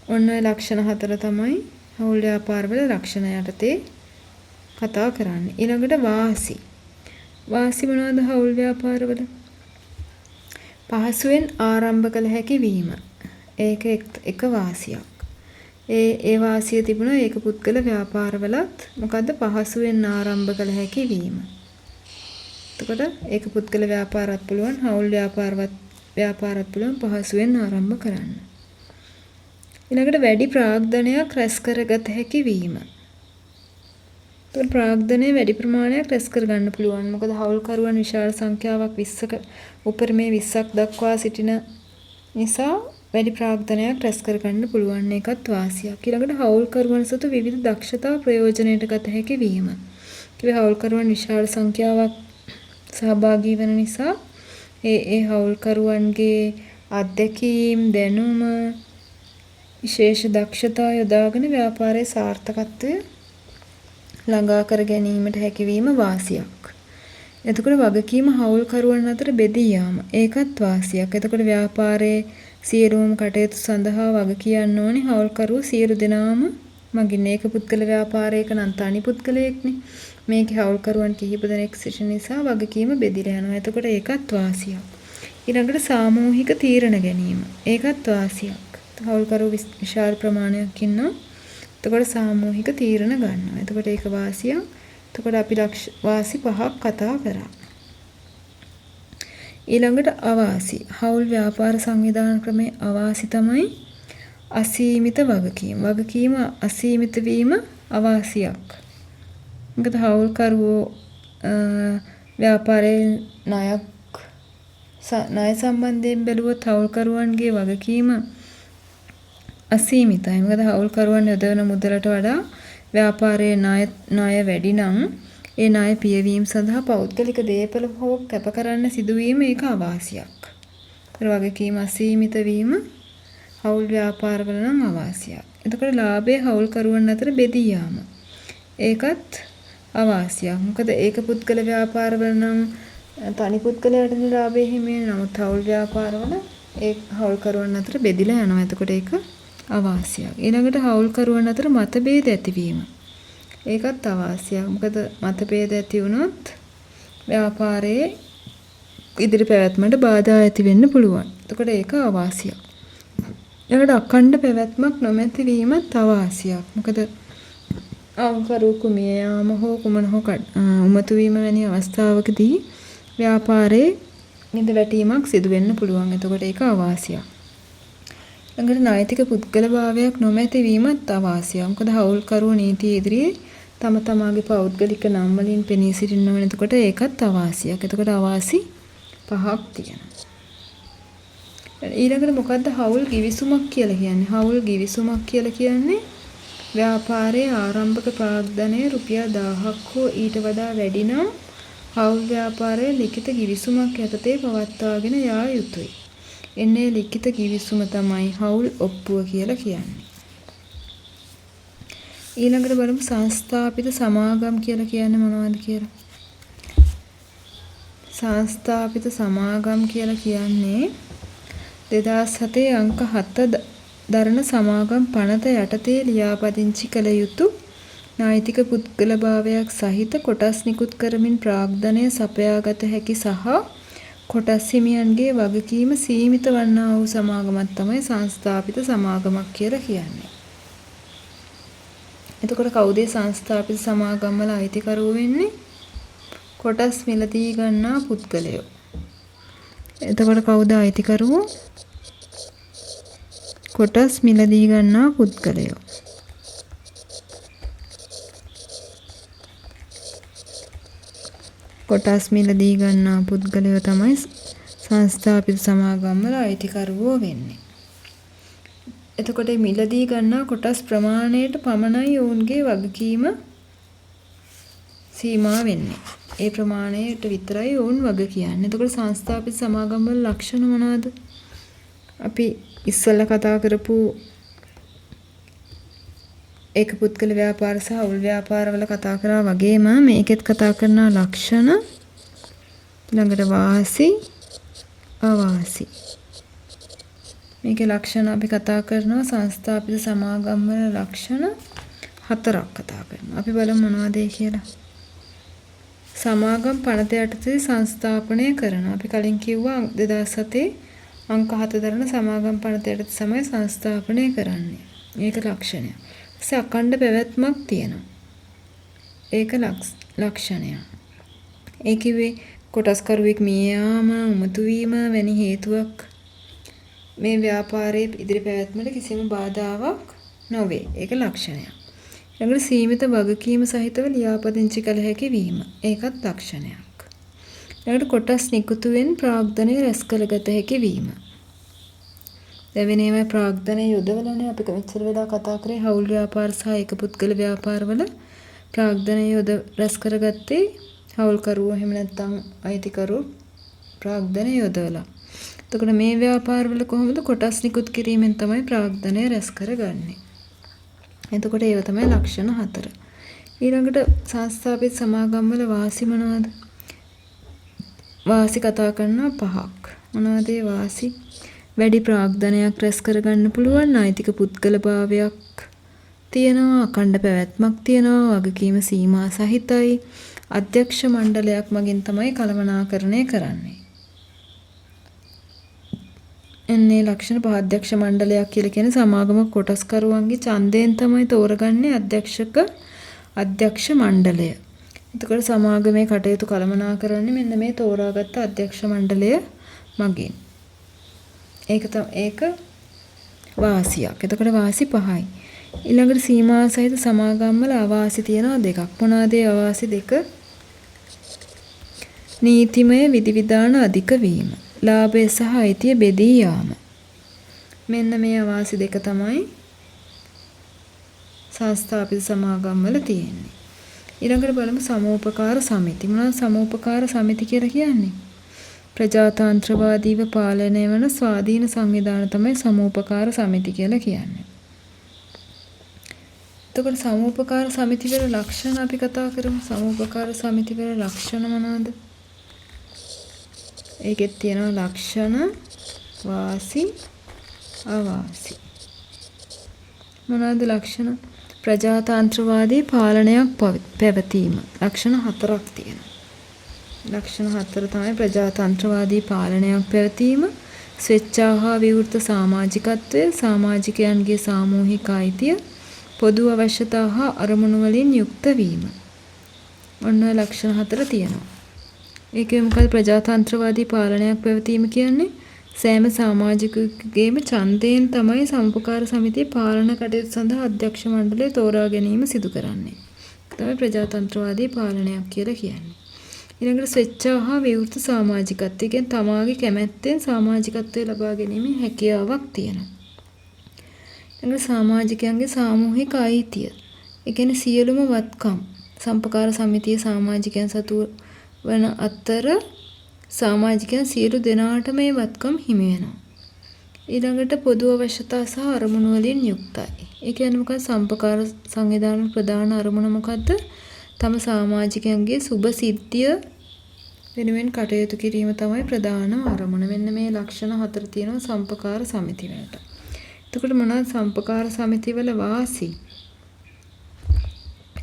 ඔන්න ඔය ලක්ෂණ හතර තමයි හවුල් ව්‍යාපාරවල ලක්ෂණ යටතේ කතා කරන්නේ. ඊළඟට වාසි. වාසි මොනවද හවුල් ව්‍යාපාරවල? පහසුවෙන් ආරම්භ කළ හැකි වීම. ඒක එක වාසියක්. ඒ ඒ වාසිය තිබුණා ඒක පුද්ගල ව්‍යාපාරවලත් මොකද්ද පහසුවෙන් ආරම්භ කළ හැකි වීම. එතකොට ඒක පුද්ගල ව්‍යාපාරත් පුළුවන් හවුල් ව්‍යාපාරත් පුළුවන් පහසුවෙන් ආරම්භ කරන්න. ඊළඟට වැඩි ප්‍රාග්ධනයක් රැස් කරගත හැකි වීම. එතකොට ප්‍රාග්ධනය වැඩි ප්‍රමාණයක් රැස් කරගන්න පුළුවන්. මොකද හවුල්කරුවන් විශාල සංඛ්‍යාවක් 20ක උපරිමයේ 20ක් දක්වා සිටින නිසා වැඩි ප්‍රාග්ධනයක් රැස් කරගන්න පුළුවන්. ඒකත් වාසියක්. ඊළඟට හවුල්කරුවන් සතු විවිධ දක්ෂතා ප්‍රයෝජනයට ගත හැකි වීම. කිව්වේ හවුල්කරුවන් විශාල සංඛ්‍යාවක් සහභාගී වෙන නිසා ඒ ඒ හවුල්කරුවන්ගේ අත්දැකීම්, දැනුම, විශේෂ දක්ෂතා යොදාගෙන ව්‍යාපාරයේ සාර්ථකත්වය ළඟා කර ගැනීමට හැකියවීම වාසියක්. එතකොට වගකීම හවුල්කරුවන් අතර බෙදී යාම. ඒකත් වාසියක්. එතකොට ව්‍යාපාරයේ සියලුම කටයුතු සඳහා වග කියන්න ඕනේ හවුල්කරුවෝ සියලු දෙනාම මගින්. ඒක පුද්ගල ව්‍යාපාරයක නම් තනි පුද්ගලයෙක්නේ. මේකේ හවුල්කරුවන් කිහිප දෙනෙක් සිටින නිසා වගකීම බෙදිලා යනවා. එතකොට ඒකත් වාසියක්. ඊළඟට සාමූහික තීරණ ගැනීම. ඒකත් වාසියක්. හවුල්කරුවෝ විශාල ප්‍රමාණයක් ඉන්නවා. එතකොට සාමූහික තීරණ ගන්නවා. එතකොට ඒක වාසියක්. එතකොට අපි වාසි පහක් කතා කරා. ඊළඟට අවාසි. හවුල් ව්‍යාපාර සංවිධාන ක්‍රමයේ අවාසි තමයි අසීමිත වගකීම. වගකීම අසීමිත වීම අවාසියක්. මොකද හවුල්කරුවෝ ව්‍යාපාරයේ ණය සම්බන්ධයෙන් බැලුවොත් හවුල්කරුවන්ගේ වගකීම අසීමිතයි. මොකද හවුල්කරුවන් යොදවන මුදලට වඩා ව්‍යාපාරයේ ණය වැඩි නම් ඒ ණය පියවීම සඳහා පෞද්ගලික දේපළ හෝ කැප කරන්න සිදුවීම ඒක අවාසියක්. ඒතර වගකීම අසීමිත වීම හවුල් ව්‍යාපාරවල නම් අවාසියක්. එතකොට ලාභය හවුල්කරුවන් අතර බෙදී යාම. ඒකත් අවාසියක්. මොකද ඒක පුද්ගල ව්‍යාපාරවල නම් තනි පුද්ගලයාටනේ ලාභය හිමි වෙන්නේ. නමුත් හවුල් ව්‍යාපාරවල ඒ හවුල්කරුවන් අතර බෙදිලා යනවා. එතකොට ඒක අවාසියක්. ඊළඟට හවුල්කරුවන් අතර මතභේද ඇතිවීම. ඒකත් අවාසියක්. මොකද මතභේද ඇති වුණොත් ව්‍යාපාරයේ ඉදිරි පැවැත්මට බාධා ඇති වෙන්න පුළුවන්. එතකොට ඒක අවාසියක්. ඊළඟට අඛණ්ඩ පැවැත්මක් නොමැති වීමත් අවාසියක්. මොකද හවුල්කරුවෙකු මිය යාම හෝ කුමන හෝ උමතු වීම වැනි අවස්ථාවකදී ව්‍යාපාරයේ බිඳ වැටීමක් සිදු වෙන්න පුළුවන්. එතකොට ඒක අවාසියක්. ඊළඟට නෛතික පුද්ගල භාවයක් නොමැති වීමත් අවාසියක්. මොකද හවුල්කරුවෝ නීතිය ඉදිරියේ තම තමාගේ පෞද්ගලික නම් වලින් පෙනී සිටින්න ඕන. එතකොට ඒකත් අවාසියක්. එතකොට අවාසි පහක් තියෙනවා. ඊළඟට මොකද්ද හවුල් ගිවිසුමක් කියලා කියන්නේ? හවුල් ගිවිසුමක් කියලා කියන්නේ ව්‍යාපාරයේ ආරම්භක ප්‍රාග්ධනය රුපියල් 1000ක් හෝ ඊට වඩා වැඩි නම් හවුල් ව්‍යාපාරයේ ලිඛිත ගිවිසුමක් යටතේ පවත්වාගෙන යා යුතුයි. එන්නේ ලිඛිත ගිවිසුම තමයි හවුල් ඔප්පුව කියලා කියන්නේ. ඊළඟට බලමු සංස්ථාපිත සමාගම් කියලා කියන්නේ මොනවද කියලා. සංස්ථාපිත සමාගම් කියලා කියන්නේ 2007 අංක 7 දරන සමාගම් පනත යටතේ ලියාපදිංචි කළ යුතු නෛතික පුද්ගල භාවයක් සහිත කොටස් නිකුත් කරමින් ප්‍රාග්ධනය සපයාගත හැකි සහ කොටස් හිමියන්ගේ වගකීම සීමිත වන්නා වූ සමාගමක් තමයි සංස්ථාපිත සමාගමක් කියලා කියන්නේ. එතකොට කවුද සංස්ථාපිත සමාගම් වල අයිතිකරුවෝ වෙන්නේ? කොටස් මිලදී ගන්නා පුද්ගලයෝ. එතකොට කවුද අයිතිකරුවෝ? කොටස් මිලදී ගන්නා පුද්ගලයෝ. කොටස් මිලදී ගන්නා පුද්ගලයෝ තමයි සංස්ථාපිත සමාගම් වල අයිතිකරුවෝ වෙන්නේ. එතකොට මේ මිලදී ගන්නා කොටස් ප්‍රමාණයට පමණයි ඔවුන්ගේ වගකීම සීමා වෙන්නේ. ඒ ප්‍රමාණයට විතරයි ඔවුන් වග කියන්නේ. එතකොට සංස්ථාපිත සමාගම් වල ලක්ෂණ මොනවද? අපි ඉස්සෙල්ලා කතා කරපු ඒක පුද්ගල ව්‍යාපාර සහ හවුල් ව්‍යාපාරවල කතා කරා වගේම මේකෙත් කතා කරන ලක්ෂණ, ඊළඟට වාසි, අවාසි. මේකේ ලක්ෂණ අපි කතා කරනවා සංස්ථාපිත සමාගම් වල ලක්ෂණ හතරක් කතා කරනවා. අපි බලමු මොනවද ඒ කියලා. සමාගම් පනත යටතේ සංස්ථාපනය කරනවා. අපි කලින් කිව්වා 2007 අංක 7 දරන සමාගම් පනත යටතේ තමයි සංස්ථාපනය කරන්නේ. ඒක ලක්ෂණයක්. ඊපස්සේ අඛණ්ඩ පැවැත්මක් තියෙනවා. ඒක ලක්ෂණයක්. ඒ කිව්වේ කොටස්කරුවෙක් මිය යාම, උමතු වීම වැනි හේතුවක් මේ ව්‍යාපාරයේ ඉදිරි පැවැත්මට කිසිම බාධාවක් නොවේ. ඒක ලක්ෂණයක්. ඊළඟට සීමිත වගකීම සහිතව ලියාපදිංචි කළ හැකි වීම. ඒකත් ලක්ෂණයක්. ඊළඟට කොටස් නිකුතුවෙන් ප්‍රාග්ධනය රැස් කරගත හැකි වීම. දැන් වෙන ඒවා ප්‍රාග්ධනය යොදවලානේ අපි මෙච්චර වෙලා කතා කරේ හවුල් ව්‍යාපාර සහ ඒකපුද්ගල ව්‍යාපාරවල ප්‍රාග්ධනය යොද රැස් කරගත්තේ හවුල්කරුවෝ එහෙම නැත්නම් අයිතිකරුවෝ ප්‍රාග්ධනය යොදවලා. එතකොට මේ ව්‍යාපාරවල කොහොමද කොටස් නිකුත් කිරීමෙන් තමයි ප්‍රාග්ධනය රැස් කරගන්නේ. එතකොට ඒව තමයි ලක්ෂණ හතර. ඊළඟට සංස්ථාපිත සමාගම් වල වාසි මොනවද? වාසි කතා කරනවා පහක්. මොනවද ඒ වාසි? වැඩි ප්‍රාග්ධනයක් රැස් කරගන්න පුළුවන්, නෛතික පුද්ගල භාවයක් තියෙනවා, අඛණ්ඩ පැවැත්මක් තියෙනවා, වගකීම සීමා සහිතයි, අධ්‍යක්ෂ මණ්ඩලයක් මගින් තමයි කළමනාකරණය කරන්නේ. එන්නේ ලක්ෂණ පහ. අධ්‍යක්ෂ මණ්ඩලයක් කියලා කියන්නේ සමාගමක කොටස්කරුවන්ගේ ඡන්දයෙන් තමයි තෝරගන්නේ අධ්‍යක්ෂ මණ්ඩලය. එතකොට සමාගමේ කටයුතු කළමනාකරන්නේ මෙන්න මේ තෝරාගත්ත අධ්‍යක්ෂ මණ්ඩලය මගින්. ඒක වාසියක්. එතකොට වාසි පහයි. ඊළඟට සීමා සහිත සමාගම් වල අවාසි තියෙනවා දෙකක්. මොනවාද ඒ අවාසි දෙක? නීතිමය විධිවිධාන අධික වීම. ලාභය සහ අයිතිය බෙදී යාම. මෙන්න මේ අවාසි දෙක තමයි සංස්ථාපිත සමාගම් වල තියෙන්නේ. ඊළඟට බලමු සමෝපකාර සමිති. මොනවද සමෝපකාර සමිති කියලා කියන්නේ? ප්‍රජාතන්ත්‍රවාදීව පාලනය වන ස්වාධීන සංවිධාන තමයි සමෝපකාර සමිති කියලා කියන්නේ. එතකොට සමෝපකාර සමිති වල ලක්ෂණ අපි කතා කරමු. සමෝපකාර සමිති වල ලක්ෂණ මොනවද? ඒකෙත් තියෙනවා ලක්ෂණ, වාසි, අවාසි. මොනවද ලක්ෂණ? ප්‍රජාතන්ත්‍රවාදී පාලනයක් පැවතීම. ලක්ෂණ හතරක් තියෙනවා. ලක්ෂණ හතර තමයි ප්‍රජාතන්ත්‍රවාදී පාලනයක් පැවතීම, ස්වේච්ඡා හා විවෘත සමාජිකත්වය, සමාජිකයන්ගේ සාමූහික අයිතිය, පොදු අවශ්‍යතා හා අරමුණු වලින් යුක්ත වීම. ඔන්න ඔය ලක්ෂණ හතර තියෙනවා. ඒකේ මොකද ප්‍රජාතන්ත්‍රවාදී පාලනයක් පැවතීම කියන්නේ? සෑම සමාජිකයෙකුගේම ඡන්දයෙන් තමයි සමුපකාර සමිතියේ පාලන කටයුතු සඳහා අධ්‍යක්ෂ මණ්ඩලය තෝරා ගැනීම සිදු කරන්නේ. තමයි ප්‍රජාතන්ත්‍රවාදී පාලනයක් කියලා කියන්නේ. ඊළඟට ස්වේච්ඡා හා විවෘත සමාජිකත්වය. කියන්නේ තමාගේ කැමැත්තෙන් සමාජිකත්වය ලබා ගැනීමේ හැකියාවක් තියෙනවා. ඊළඟට සමාජිකයන්ගේ සාමූහික අයිතිය. ඒ කියන්නේ සියලුම වත්කම් සම්පකාර සමිතියේ සමාජිකයන් සතු වන අතර සමාජිකයන් සියලු දෙනාට මේ වත්කම් හිමි වෙනවා. ඊළඟට පොදු අවශ්‍යතා සහ අරමුණු වලින් යුක්තයි. ඒ කියන්නේ මොකක්ද? සම්පකාර සංවිධාන ප්‍රධාන අරමුණ මොකද්ද? තම සමාජිකයන්ගේ සුබ සිද්ධිය වෙනුවෙන් කටයුතු කිරීම තමයි ප්‍රධානම අරමුණ. මෙන්න මේ ලක්ෂණ හතර තියෙනවා සම්පකාර සමිති වලට. එතකොට මොනවද සම්පකාර සමිති වල වාසි?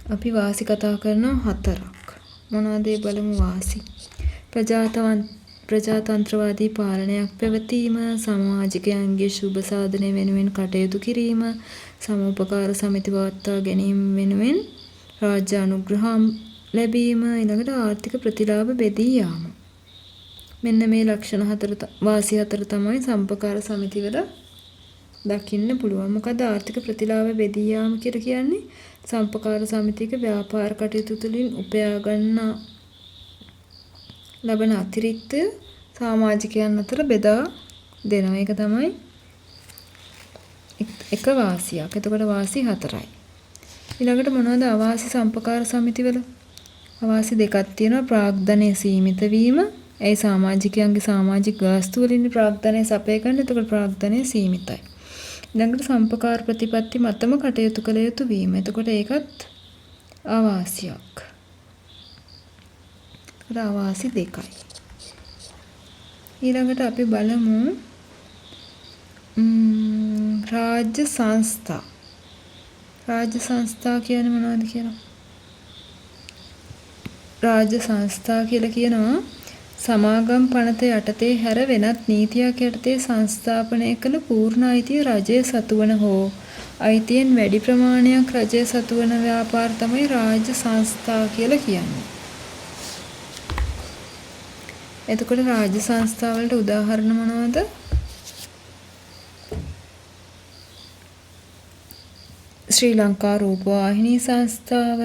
අපි වාසි කතා කරනවා හතරක්. මොනවද ඒ බලමු වාසි. ප්‍රජාතන්ත්‍රවාදී පාලනයක් පැවතීම, සමාජිකයන්ගේ සුබ සාධනය වෙනුවෙන් කටයුතු කිරීම, සමුපකාර සමිති පවත්වා ගැනීම වෙනුවෙන් රාජ්‍ය අනුග්‍රහ ලැබීම, ඊළඟට ආර්ථික ප්‍රතිලාභ බෙදී යාම. මෙන්න මේ ලක්ෂණ හතර, වාසි හතර තමයි සමුපකාර සමිතිවල දකින්න පුළුවන්. මොකද ආර්ථික ප්‍රතිලාභ බෙදී යාම කියලා කියන්නේ? සමුපකාර සමිතියක ව්‍යාපාර කටයුතු තුළින් උපයා ගන්නා ලබන අතිරික්තය සමාජිකයන් අතර බෙදා දෙනවා. ඒක තමයි එක වාසියක්. එතකොට වාසි 4යි. ඊළඟට මොනවද අවාසි සම්පකාර සමිතිවල? අවාසි දෙකක් තියෙනවා. ප්‍රාග්ධනය සීමිත වීම. ඒ සමාජිකයන්ගේ සමාජික ගාස්තු වලින් ප්‍රාග්ධනය සපය ගන්න. එතකොට ප්‍රාග්ධනය සීමිතයි. ඊළඟට සම්පකාර ප්‍රතිපත්ති මතම කටයුතු කළ යුතු වීම. එතකොට ඒකත් අවාසියක්. එතකොට අවාසි දෙකයි. ඊළඟට අපි බලමු රාජ්‍ය සංස්ථා. රාජ්‍ය සංස්ථා කියන්නේ මොනවද කියලා? රාජ්‍ය සංස්ථා කියලා කියනවා සමාගම් පනත යටතේ හැර වෙනත් නීතියක් යටතේ සංස්ථාපනය කළ පූර්ණ අයිතිය රජය සතුවන හෝ අයිතියෙන් වැඩි ප්‍රමාණයක් රජය සතුවන ව්‍යාපාර තමයි රාජ්‍ය සංස්ථා කියලා කියන්නේ. එතකොට රාජ්‍ය සංස්ථා වලට උදාහරණ මොනවද? ශ්‍රී ලංකා රූපවාහිනී සංස්ථාව,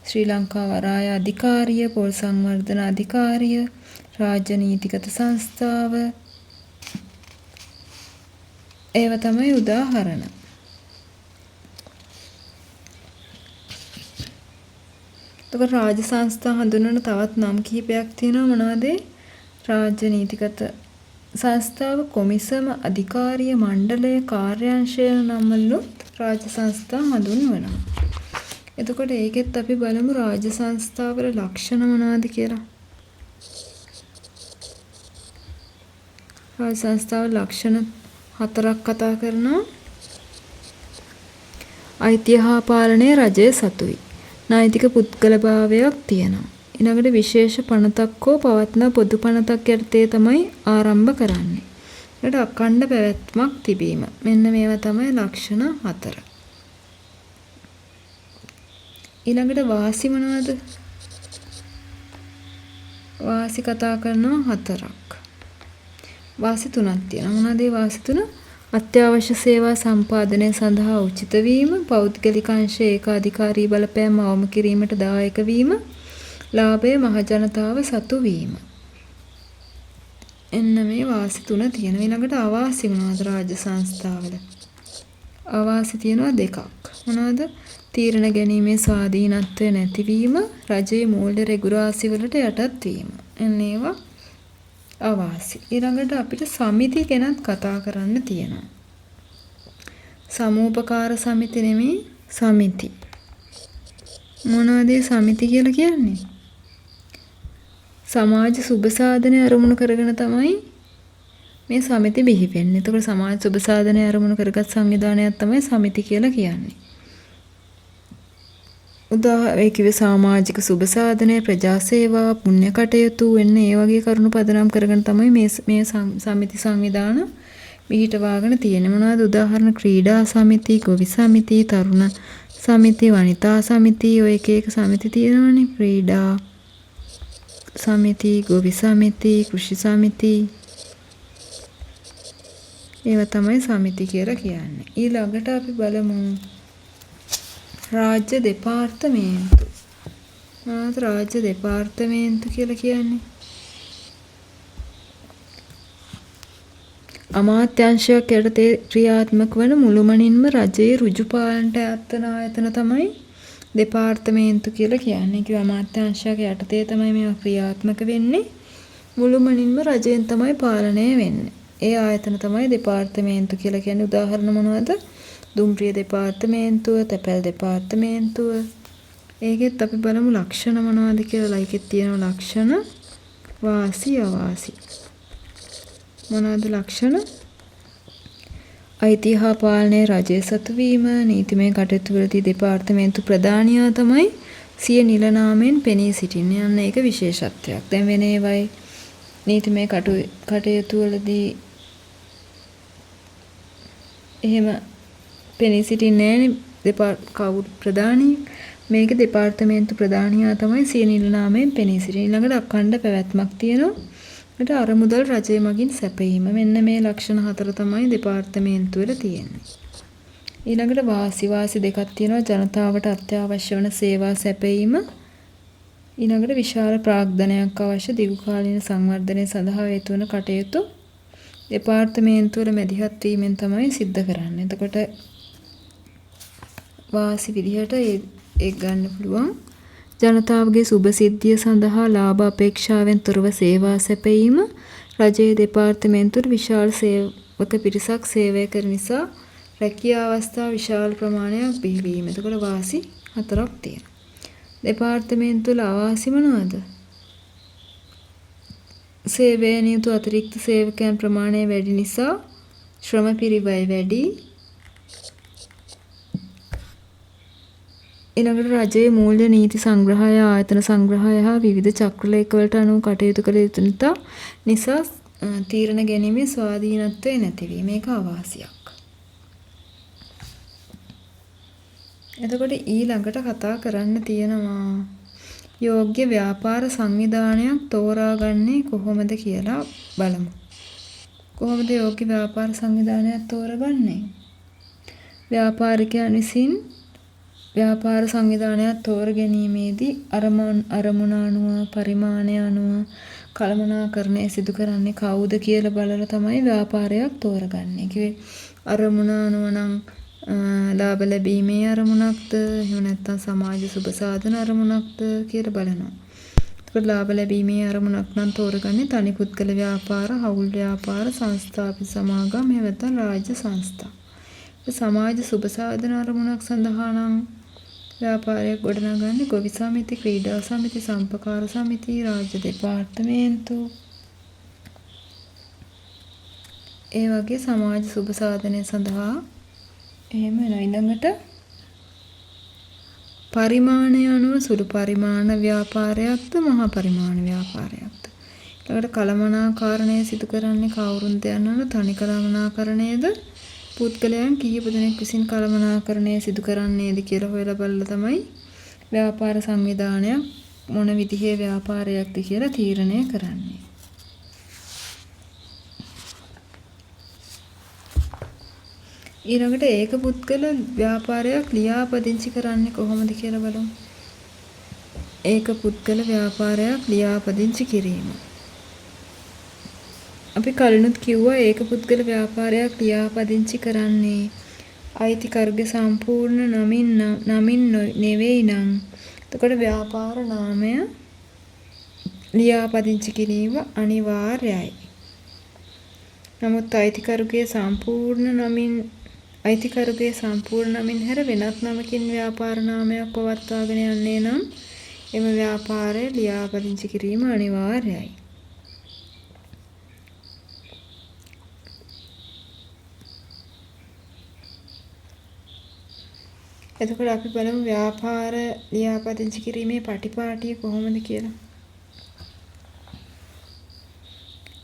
ශ්‍රී ලංකා වරාය අධිකාරිය, පොල් සංවර්ධන අධිකාරිය, රාජ්‍ය නීතිගත සංස්ථාව. ඒවා තමයි උදාහරණ. එතකොට රාජ්‍ය සංස්ථා හඳුන්වන තවත් නම් කිහිපයක් තියෙනවා. මොනවද ඒ? රාජ්‍ය නීතිගත සංස්ථාව, කොමිසම, අධිකාරිය, මණ්ඩලය, කාර්යාංශය යන නම් වලිනුත් රාජ්‍ය සංස්ථා හඳුන්වනවා. එතකොට ඒකෙත් අපි බලමු රාජ්‍ය සංස්ථාවල ලක්ෂණ මොනවද කියලා. රාජ්‍ය සංස්ථාවල ලක්ෂණ 4ක් කතා කරනවා. අයිතිය හා පාලනය රජය සතුයි. නෛතික පුද්ගල භාවයක් තියෙනවා. ඊළඟට විශේෂ පනතක් හෝ පවත්නා පොදු පනතක් යටතේ තමයි ආරම්භ කරන්නේ. ඊළඟට අඛණ්ඩ පැවැත්මක් තිබීම. මෙන්න මේවා තමයි ලක්ෂණ 4. ඊළඟට වාසි මොනවද? වාසි කතා කරනවා 4ක්. වාසි 3ක් තියෙනවා. මොනවද ඒ වාසි 3? අත්‍යවශ්‍ය සේවා සම්පාදනය සඳහා උචිත වීම, පෞද්ගලික අංශයේ ඒකාධිකාරී බලපෑම අවම කිරීමට දායක වීම, ලාභය මහජනතාව සතු වීම. එන්න මේ වාසි 3 තියෙනවා. ඊළඟට අවාසි මොනවද රාජ්‍ය සංස්ථාවල? අවාසි තියෙනවා 2ක්. මොනවද? තීරණ ගැනීමේ ස්වාධීනත්වය නැතිවීම, රජයේ මූල්‍ය රෙගුලාසි වලට යටත් වීම. එන්න ඒවා අවාසි. ඊළඟට අපිට සමිති ගැනත් කතා කරන්න තියෙනවා. සමූපකාර සමිති නෙමෙයි, සමිති. මොනවද ඒ සමිති කියලා කියන්නේ? සමාජ සුබ සාධනය අරමුණු කරගෙන තමයි මේ සමිති බිහි වෙන්නේ. එතකොට සමාජ සුබ සාධනය අරමුණු කරගත් සංවිධානයක් තමයි සමිති කියලා කියන්නේ. ඒ කිව්වේ සමාජික සුබ සාධනය, ප්‍රජා සේවා, පුණ්‍ය කටයුතු එන්න ඒ වගේ කරුණු පදනම් කරගෙන තමයි මේ මේ සමිති සංවිධාන පිහිටවාගෙන තියෙන්නේ. මොනවද උදාහරණ? ක්‍රීඩා සමිති, ගොවි සමිති, තරුණ සමිති, වනිතා සමිති, ඔය එක එක සමිති තියෙනවනේ. ක්‍රීඩා සමිති, ගොවි සමිති, කෘෂි සමිති, ඒවා තමයි සමිති කියලා කියන්නේ. ඊළඟට අපි බලමු රාජ්‍ය දෙපාර්තමේන්තු. මොනවද රාජ්‍ය දෙපාර්තමේන්තු කියලා කියන්නේ? අමාත්‍යාංශයක් යටතේ ක්‍රියාත්මක වන මුළුමනින්ම රජයේ ඍජු පාලනයට යත් වන ආයතන තමයි දෙපාර්තමේන්තු කියලා කියන්නේ. ඒ කිව්ව අමාත්‍යාංශයක් යටතේ තමයි මේවා ක්‍රියාත්මක වෙන්නේ. මුළුමනින්ම රජයෙන් තමයි පාලනය වෙන්නේ. ඒ ආයතන තමයි දෙපාර්තමේන්තු කියලා කියන්නේ. උදාහරණ මොනවද? දුම්රිය දෙපාර්තමේන්තුව, තැපැල් දෙපාර්තමේන්තුව. ඒකෙත් අපි බලමු ලක්ෂණ මොනවද කියලා. ඒකෙත් තියෙන ලක්ෂණ වාසි අවාසි. මොනවද ලක්ෂණ? අයිතිය හා පාලනය රජය සතු වීම, නීතිමය කටයුතු වලදී දෙපාර්තමේන්තු ප්‍රධානියා තමයි සිය නිල නාමයෙන් පෙනී සිටින්නේ. අන්න ඒක විශේෂත්වයක්. දැන් වෙන ඒවායි නීතිමය කටයුතු වලදී එහෙම පෙනී සිටින්නේ නෑනේ කවුරු ප්‍රධානියෙක්. මේක දෙපාර්තමේන්තු ප්‍රධානියා තමයි සිය නිල නාමයෙන් පෙනී සිටින්නේ. ඊළඟට අඛණ්ඩ පැවැත්මක් තියෙනවා. ඊට අරමුදල් රජය මගින් සැපයීම. මෙන්න මේ ලක්ෂණ 4 තමයි දෙපාර්තමේන්තු වල තියෙන්නේ. ඊළඟට වාසි දෙකක් තියෙනවා. ජනතාවට අත්‍යවශ්‍ය වන සේවා සැපයීම, ඊළඟට විශාල ප්‍රාග්ධනයක් අවශ්‍ය දිගු කාලීන සංවර්ධනය සඳහා හේතු වන කටයුතු දෙපාර්තමේන්තුවල මැදිහත් වීමෙන් තමයි සිද්ධ කරන්නේ. එතකොට වාසි විදිහට ඒක ගන්න පුළුවන්. ජනතාවගේ සුබ සිද්ධිය සඳහා ලාභ අපේක්ෂාවෙන් තොරව සේවා සැපයීම, රජයේ දෙපාර්තමේන්තුවල විශාල සේවක පිරිසක් සේවය කරන නිසා රැකියා අවස්ථා විශාල ප්‍රමාණයක් බිහිවීම. එතකොට වාසි හතරක් තියෙනවා. දෙපාර්තමේන්තුවල අවාසි මොනවද? සේවය නියුතු අතිරික්ත සේවකයන් ප්‍රමාණය වැඩි නිසා ශ්‍රම පිරිවැය වැඩි. ඊළඟට රජයේ මූල්‍ය නීති සංග්‍රහය, ආයතන සංග්‍රහය හා විවිධ චක්‍රලේඛවලට අනුව කටයුතු කළ යුතු නිසා තීරණ ගැනීමේ ස්වාධීනත්වය නැතිවීම. මේක අවාසියක්. එතකොට ඊළඟට කතා කරන්න තියෙනවා යෝග්‍ය ව්‍යාපාර සංවිධානයක් තෝරාගන්නේ කොහොමද කියලා බලමු. කොහොමද යෝග්‍ය ව්‍යාපාර සංවිධානයක් තෝරගන්නේ? ව්‍යාපාරිකයන් විසින් ව්‍යාපාර සංවිධානයක් තෝර ගැනීමේදී අරමුණ අනුව, පරිමාණය අනුව කළමනාකරණය සිදු කරන්නේ කවුද කියලා බලලා තමයි ව්‍යාපාරයක් තෝරගන්නේ. කිව්වේ අරමුණ අනුව නම් ලාභ ලැබීමේ අරමුණක්ද, එහෙම නැත්නම් සමාජ සුබ සාධන අරමුණක්ද කියලා බලනවා. එතකොට ලාභ ලැබීමේ අරමුණක් නම් තෝරගන්නේ තනි පුද්ගල ව්‍යාපාර, හවුල් ව්‍යාපාර, සංස්ථාපිත සමාගම්, එහෙම නැත්නම් රාජ්‍ය සංස්ථා. සමාජ සුබ සාධන අරමුණක් සඳහා නම් ව්‍යාපාරයක් ගොඩනගන්නේ ගොවි සමිති, ක්‍රීඩා සමිති, සම්පකාර සමිති, රාජ්‍ය දෙපාර්තමේන්තු. ඒ වගේ සමාජ සුබ සාධනය සඳහා එහෙම වෙනවා. ඊළඟට පරිමාණය අනුව සුළු පරිමාණ ව්‍යාපාරයක්ද මහා පරිමාණ ව්‍යාපාරයක්ද? ඊළඟට කළමනාකරණය සිදු කරන්නේ කවුරුන්ද යන අනුව තනි කළමනාකරණයද පුද්ගලයන් කිහිප දෙනෙක් විසින් කළමනාකරණය සිදු කරන්නේද කියලා හොයලා බලලා තමයි ව්‍යාපාර සංවිධානයක් මොන විදිහේ ව්‍යාපාරයක්ද කියලා තීරණය කරන්නේ. ඊළඟට ඒක පුද්ගල ව්‍යාපාරයක් ලියාපදිංචි කරන්නේ කොහොමද කියලා බලමු. ඒක පුද්ගල ව්‍යාපාරයක් ලියාපදිංචි කිරීම. අපි කලිනුත් කිව්වා ඒක පුද්ගල ව්‍යාපාරයක් ලියාපදිංචි කරන්නේ අයිතිකරුගේ සම්පූර්ණ නමින් නෙවෙයි නම්, එතකොට ව්‍යාපාර නාමය ලියාපදිංචි කිරීම අනිවාර්යයි. නමුත් අයිතිකරුගේ සම්පූර්ණ නමින් හැර වෙනත් නමකින් ව්‍යාපාර නාමයක් පවත්වාගෙන යන්නේ නම් එම ව්‍යාපාරය ලියාපදිංචි කිරීම අනිවාර්යයි. එතකොට අපි බලමු ව්‍යාපාර ලියාපදිංචි කිරීමේ පටිපාටිය කොහොමද කියලා.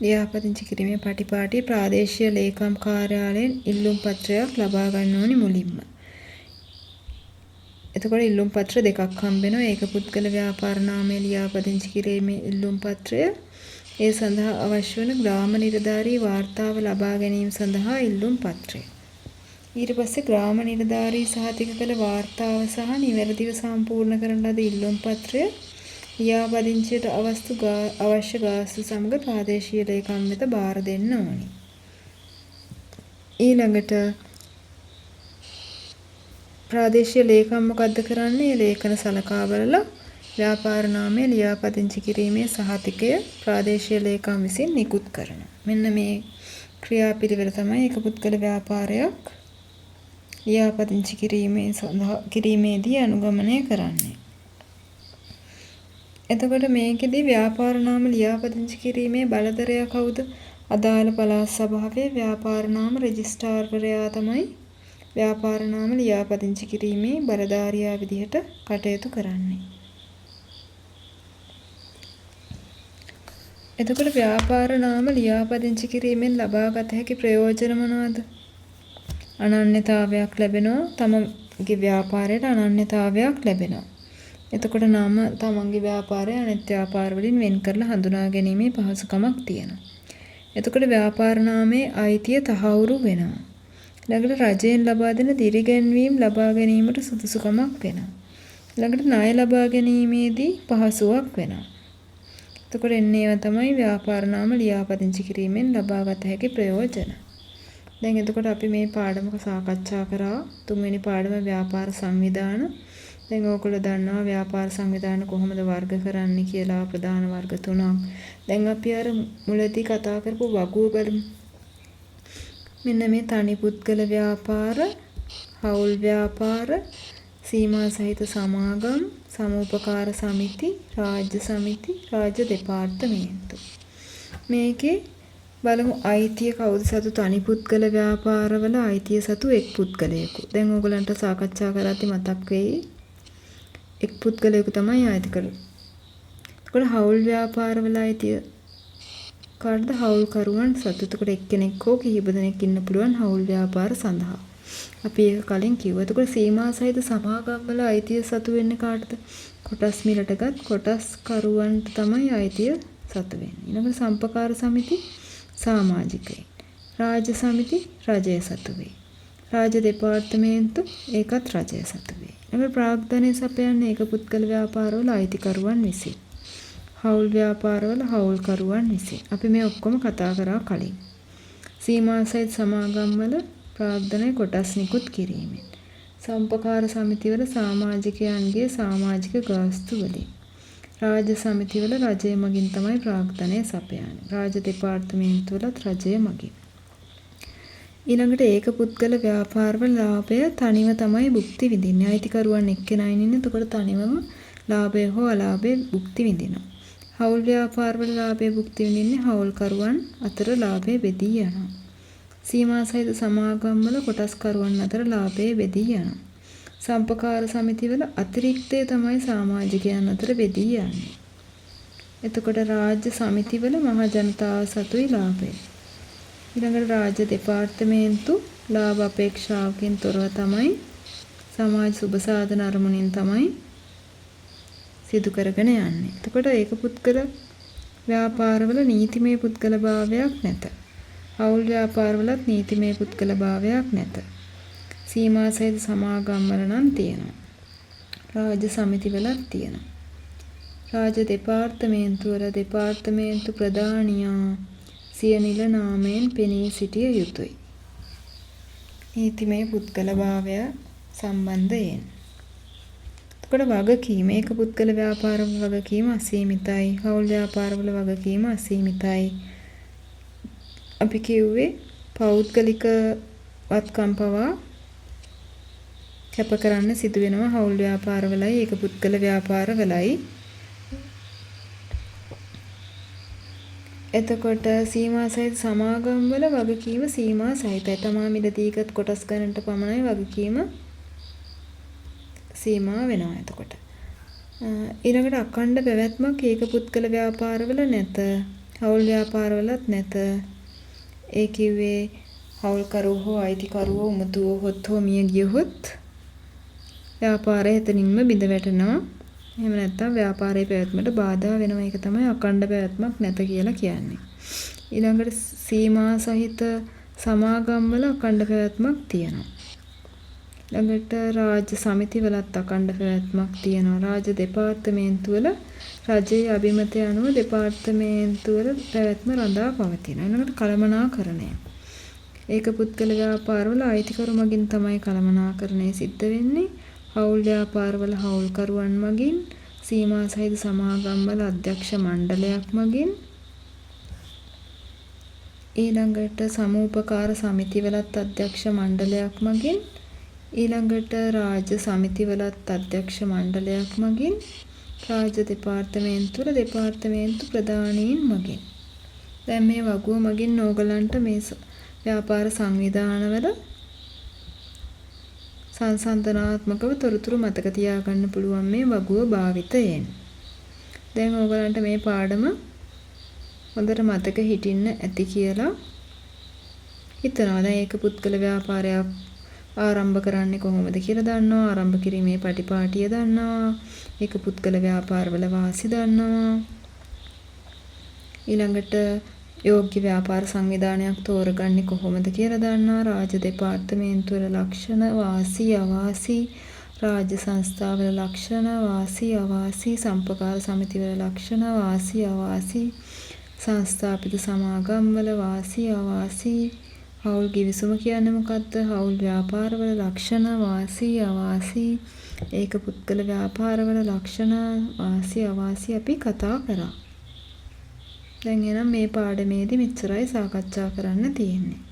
ලියාපදිංචි කිරීමේ පටිපාටිය ප්‍රාදේශීය ලේකම් කාර්යාලයෙන් ඉල්ලුම් පත්‍රයක් ලබා ගන්න ඕනි මුලින්ම. එතකොට ඉල්ලුම් පත්‍ර දෙකක් හම්බ වෙනවා. ඒක පුද්ගල ව්‍යාපාර නාමය ලියාපදිංචි කිරීමේ ඉල්ලුම් පත්‍රය, ඒ සඳහා අවශ්‍ය වන ග්‍රාම නිලධාරී වාර්තාව ලබා ගැනීම සඳහා ඉල්ලුම් පත්‍රය. ඊට පස්සේ ග්‍රාම නිලධාරී සහතික කළ වාර්තාව සහ නිවැරදිව සම්පූර්ණ කරන ලද ඉල්ලුම් පත්‍රය ලියාපදිංචියට අවශ්‍ය ගාස්තු සමග ප්‍රාදේශීය ලේකම් වෙත බාර දෙන්න ඕනි. ඊළඟට ප්‍රාදේශීය ලේකම් මොකද්ද කරන්නේ? ලේඛන සලකා බලලා ව්‍යාපාර නාමය ලියාපදිංචි කිරීමේ සහතිකය ප්‍රාදේශීය ලේකම් විසින් නිකුත් කරනවා. මෙන්න මේ ක්‍රියාපිළිවෙල තමයි එක පුද්ගල ව්‍යාපාරයක් ලියාපදිංචි කිරීමේදී අනුගමනය කරන්නේ. එතකොට මේකෙදි ව්‍යාපාර නාම ලියාපදිංචි කිරීමේ බලධරයා කවුද? අදාළ පළාත් සභාවේ ව්‍යාපාර නාම රෙජිස්ට්‍රාර්වරයා තමයි ව්‍යාපාර නාම ලියාපදිංචි කිරීමේ බලධාරියා විදිහට කටයුතු කරන්නේ. එතකොට ව්‍යාපාර නාම ලියාපදිංචි කිරීමෙන් ලබාගත හැකි ප්‍රයෝජන මොනවද? අනන්‍යතාවයක් ලැබෙනවා. තමන්ගේ ව්‍යාපාරයට අනන්‍යතාවයක් ලැබෙනවා. එතකොට නම තමන්ගේ ව්‍යාපාරය අනිත් ව්‍යාපාර වලින් වෙන් කරලා හඳුනා ගැනීමේ පහසුකමක් තියෙනවා. එතකොට ව්‍යාපාර නාමයේ අයිතිය තහවුරු වෙනවා. ඊළඟට රජයෙන් ලබා දෙන දිරිගැන්වීම් ලබා ගැනීමට සුදුසුකමක් වෙනවා. ඊළඟට ණය ලබා ගැනීමේදී පහසුවක් වෙනවා. එතකොට එන්නේ ඒවා තමයි ව්‍යාපාර නාම ලියාපදිංචි කිරීමෙන් ලබාගත හැකි ප්‍රයෝජන. දැන් එතකොට අපි මේ පාඩම සාකච්ඡා කරා. තුන්වෙනි පාඩම ව්‍යාපාර සංවිධාන. දැන් ඕගොල්ලෝ දන්නවා ව්‍යාපාර සංවිධාන කොහොමද වර්ග කරන්නේ කියලා, ප්‍රධාන වර්ග තුනක්. දැන් අපි අර මුලදී කතා කරපු වගුව බලමු. මෙන්න මේ තනි පුද්ගල ව්‍යාපාර, හවුල් ව්‍යාපාර, සීමා සහිත සමාගම්, සමුපකාර සමිති, රාජ්‍ය සමිති, රාජ්‍ය දෙපාර්තමේන්තු. මේකේ බලමු අයිතිය කවුද සතු. තනි පුද්ගල ව්‍යාපාරවල අයිතිය සතු එක් පුද්ගලයෙකු. දැන් ඕගොල්ලන්ට සාකච්ඡා කරද්දි මතක් වෙයි එක් පුද්ගලයෙකු තමයි අයිති කරන්නේ. එතකොට හවුල් ව්‍යාපාරවල අයිතිය කාටද? හවුල්කරුවන් සතු. එතකොට එක්කෙනෙක් හෝ කිහිප දෙනෙක් ඉන්න පුළුවන් හවුල් ව්‍යාපාර සඳහා. අපි ඒක කලින් කිව්වා. එතකොට සීමා සහිත සමාගම් වල අයිතිය සතු වෙන්නේ කාටද? කොටස් මිලටගත් කොටස්කරුවන්ට තමයි අයිතිය සතු වෙන්නේ. ඊළඟට සම්පකාර සමිති සමාජිකයින්. රාජ්‍ය සමිති රජය සතු වේ. රාජ්‍ය දෙපාර්තමේන්තු ඒකත් රජය සතු වේ. ඊළඟට ප්‍රාග්ධනය සපයන්නේ ඒක පුද්ගල ව්‍යාපාරවල අයිතිකරුවන් විසින්. හවුල් ව්‍යාපාරවල හවුල්කරුවන් විසින්. අපි මේ ඔක්කොම කතා කරා කලින්. සීමා සහිත සමාගම් වල ප්‍රාග්ධනය කොටස් නිකුත් කිරීමෙන්. සම්පකාර සමිතිවල සමාජිකයන්ගේ සමාජික ගාස්තු වලින්. රාජ්‍ය සමිතිවල රජය මගින් තමයි ප්‍රාග්ධනය සපයන්නේ. රාජ්‍ය දෙපාර්තමේන්තුවලත් රජය මගින්. ඊළඟට ඒක පුද්ගල ව්‍යාපාරවල ලාභය තනිව තමයි භුක්ති විඳින්නේ. අයිතිකරුවන් එක්කෙනයි ඉන්නේ. එතකොට තනිවම ලාභය හෝ අලාභය භුක්ති විඳිනවා. හවුල් ව්‍යාපාරවල ලාභය භුක්ති විඳින්නේ හවුල්කරුවන් අතර ලාභය බෙදී යනවා. සීමා සහිත සමාගම් වල කොටස්කරුවන් අතර ලාභය බෙදී යනවා. සම්පකාර සමිතිවල අතිරික්තය තමයි සමාජිකයන් අතර බෙදී යන්නේ. එතකොට රාජ්‍ය සමිතිවල මහ ජනතාව සතුයි ලාභය. ඊළඟට රාජ්‍ය දෙපාර්තමේන්තු ලාභ අපේක්ෂාවකින් තොරව තමයි සමාජ සුබ සාධන අරමුණින් තමයි සිදු කරගෙන යන්නේ. එතකොට ඒක පුද්ගල ව්‍යාපාරවල නීතිමය පුද්ගල භාවයක් නැත. හවුල් ව්‍යාපාරවලත් නීතිමය පුද්ගල භාවයක් නැත. සීමා සහිත සමාගම් වල නම් තියෙනවා. රාජ්‍ය සමිති වලත් තියෙනවා. රාජ්‍ය දෙපාර්තමේන්තු වල දෙපාර්තමේන්තු ප්‍රධානියා සිය නිල නාමයෙන් පෙනී සිටිය යුතුයි. නීතිමය පුද්ගල භාවය සම්බන්ධයෙන්. එතකොට වගකීම, ඒක පුද්ගල ව්‍යාපාරවල වගකීම අසීමිතයි. හවුල් ව්‍යාපාරවල වගකීම අසීමිතයි. අපි කිව්වේ පෞද්ගලික වත්කම් පවා කැප කරන්න සිදු වෙනවා හවුල් ව්‍යාපාරවලයි ඒක පුද්ගල ව්‍යාපාරවලයි. එතකොට සීමා සහිත සමාගම් වල වගකීම සීමා සහිතයි. තමා මිලදීගත් කොටස් ගණනට පමණයි වගකීම සීමා වෙනවා එතකොට. ඊළඟට අඛණ්ඩ පැවැත්මක් ඒක පුද්ගල ව්‍යාපාරවල නැත. හවුල් ව්‍යාපාරවලත් නැත. ඒ කිව්වේ හවුල්කරුවෝ හෝ අයිතිකරුවෝ උමතුවෝ හොත් හෝ මිය ගියහොත් ව්‍යාපාරය එතනින්ම බිඳ වැටෙනවා. එහෙම නැත්නම් ව්‍යාපාරයේ පැවැත්මට බාධා වෙනවා. ඒක තමයි අඛණ්ඩ පැවැත්මක් නැත කියලා කියන්නේ. ඊළඟට සීමා සහිත සමාගම් වල අඛණ්ඩ පැවැත්මක් තියෙනවා. ඊළඟට රාජ්‍ය සමිති වලත් අඛණ්ඩ පැවැත්මක් තියෙනවා. රාජ්‍ය දෙපාර්තමේන්තු වල රජයේ අභිමතය අනුව දෙපාර්තමේන්තු වල පැවැත්ම රඳා පවතිනවා. ඊළඟට කළමනාකරණය. ඒක පුද්ගල ව්‍යාපාරවල අයිතිකරු මගින් තමයි කළමනාකරණය සිද්ධ වෙන්නේ. හවුල් ව්‍යාපාරවල හවුල්කරුවන් මගින්, සීමා සහිත සමාගම් වල අධ්‍යක්ෂ මණ්ඩලයක් මගින්, ඊළඟට සමූපකාර සමිතිවලත් අධ්‍යක්ෂ මණ්ඩලයක් මගින්, ඊළඟට රාජ්‍ය සමිතිවලත් අධ්‍යක්ෂ මණ්ඩලයක් මගින්, රාජ්‍ය දෙපාර්තමේන්තුවල දෙපාර්තමේන්තු ප්‍රධානීන් මගින්. දැන් මේ වගුව මගින් ඕගලන්ට මේ ව්‍යාපාර සංවිධානවල සංසන්දනාත්මකව තොරතුරු මතක තියාගන්න පුළුවන් මේ වගුව භාවිතයෙන්. දැන් ඕගලන්ට මේ පාඩම හොඳට මතක හිටින්න ඇති කියලා හිතනවා. දැන් ඒක පුද්ගල ව්‍යාපාරයක් ආරම්භ කරන්නේ කොහොමද කියලා දන්නවා. ආරම්භ කිරීමේ පටිපාටිය දන්නවා. ඒක පුද්ගල ව්‍යාපාරවල වාසි දන්නවා. ඊළඟට යෝග්‍ය ව්‍යාපාර සංවිධානයක් තෝරගන්නේ කොහොමද කියලා දන්නවා. රාජ්‍ය දෙපාර්තමේන්තුවල ලක්ෂණ, වාසි, අවාසි, රාජ්‍ය සංස්ථාවල ලක්ෂණ, වාසි අවාසි, සමුපකාර සමිතිවල ලක්ෂණ, වාසි අවාසි, සංස්ථාපිත සමාගම්වල වාසි අවාසි, හවුල් ගිවිසුම කියන්නේ මොකක්ද, හවුල් ව්‍යාපාරවල ලක්ෂණ, වාසි අවාසි, ඒක පුද්ගල ව්‍යාපාරවල ලක්ෂණ, වාසි අවාසි අපි කතා කරා. දැන් එහෙනම් මේ පාඩමේදී මෙච්චරයි සාකච්ඡා කරන්න තියෙන්නේ.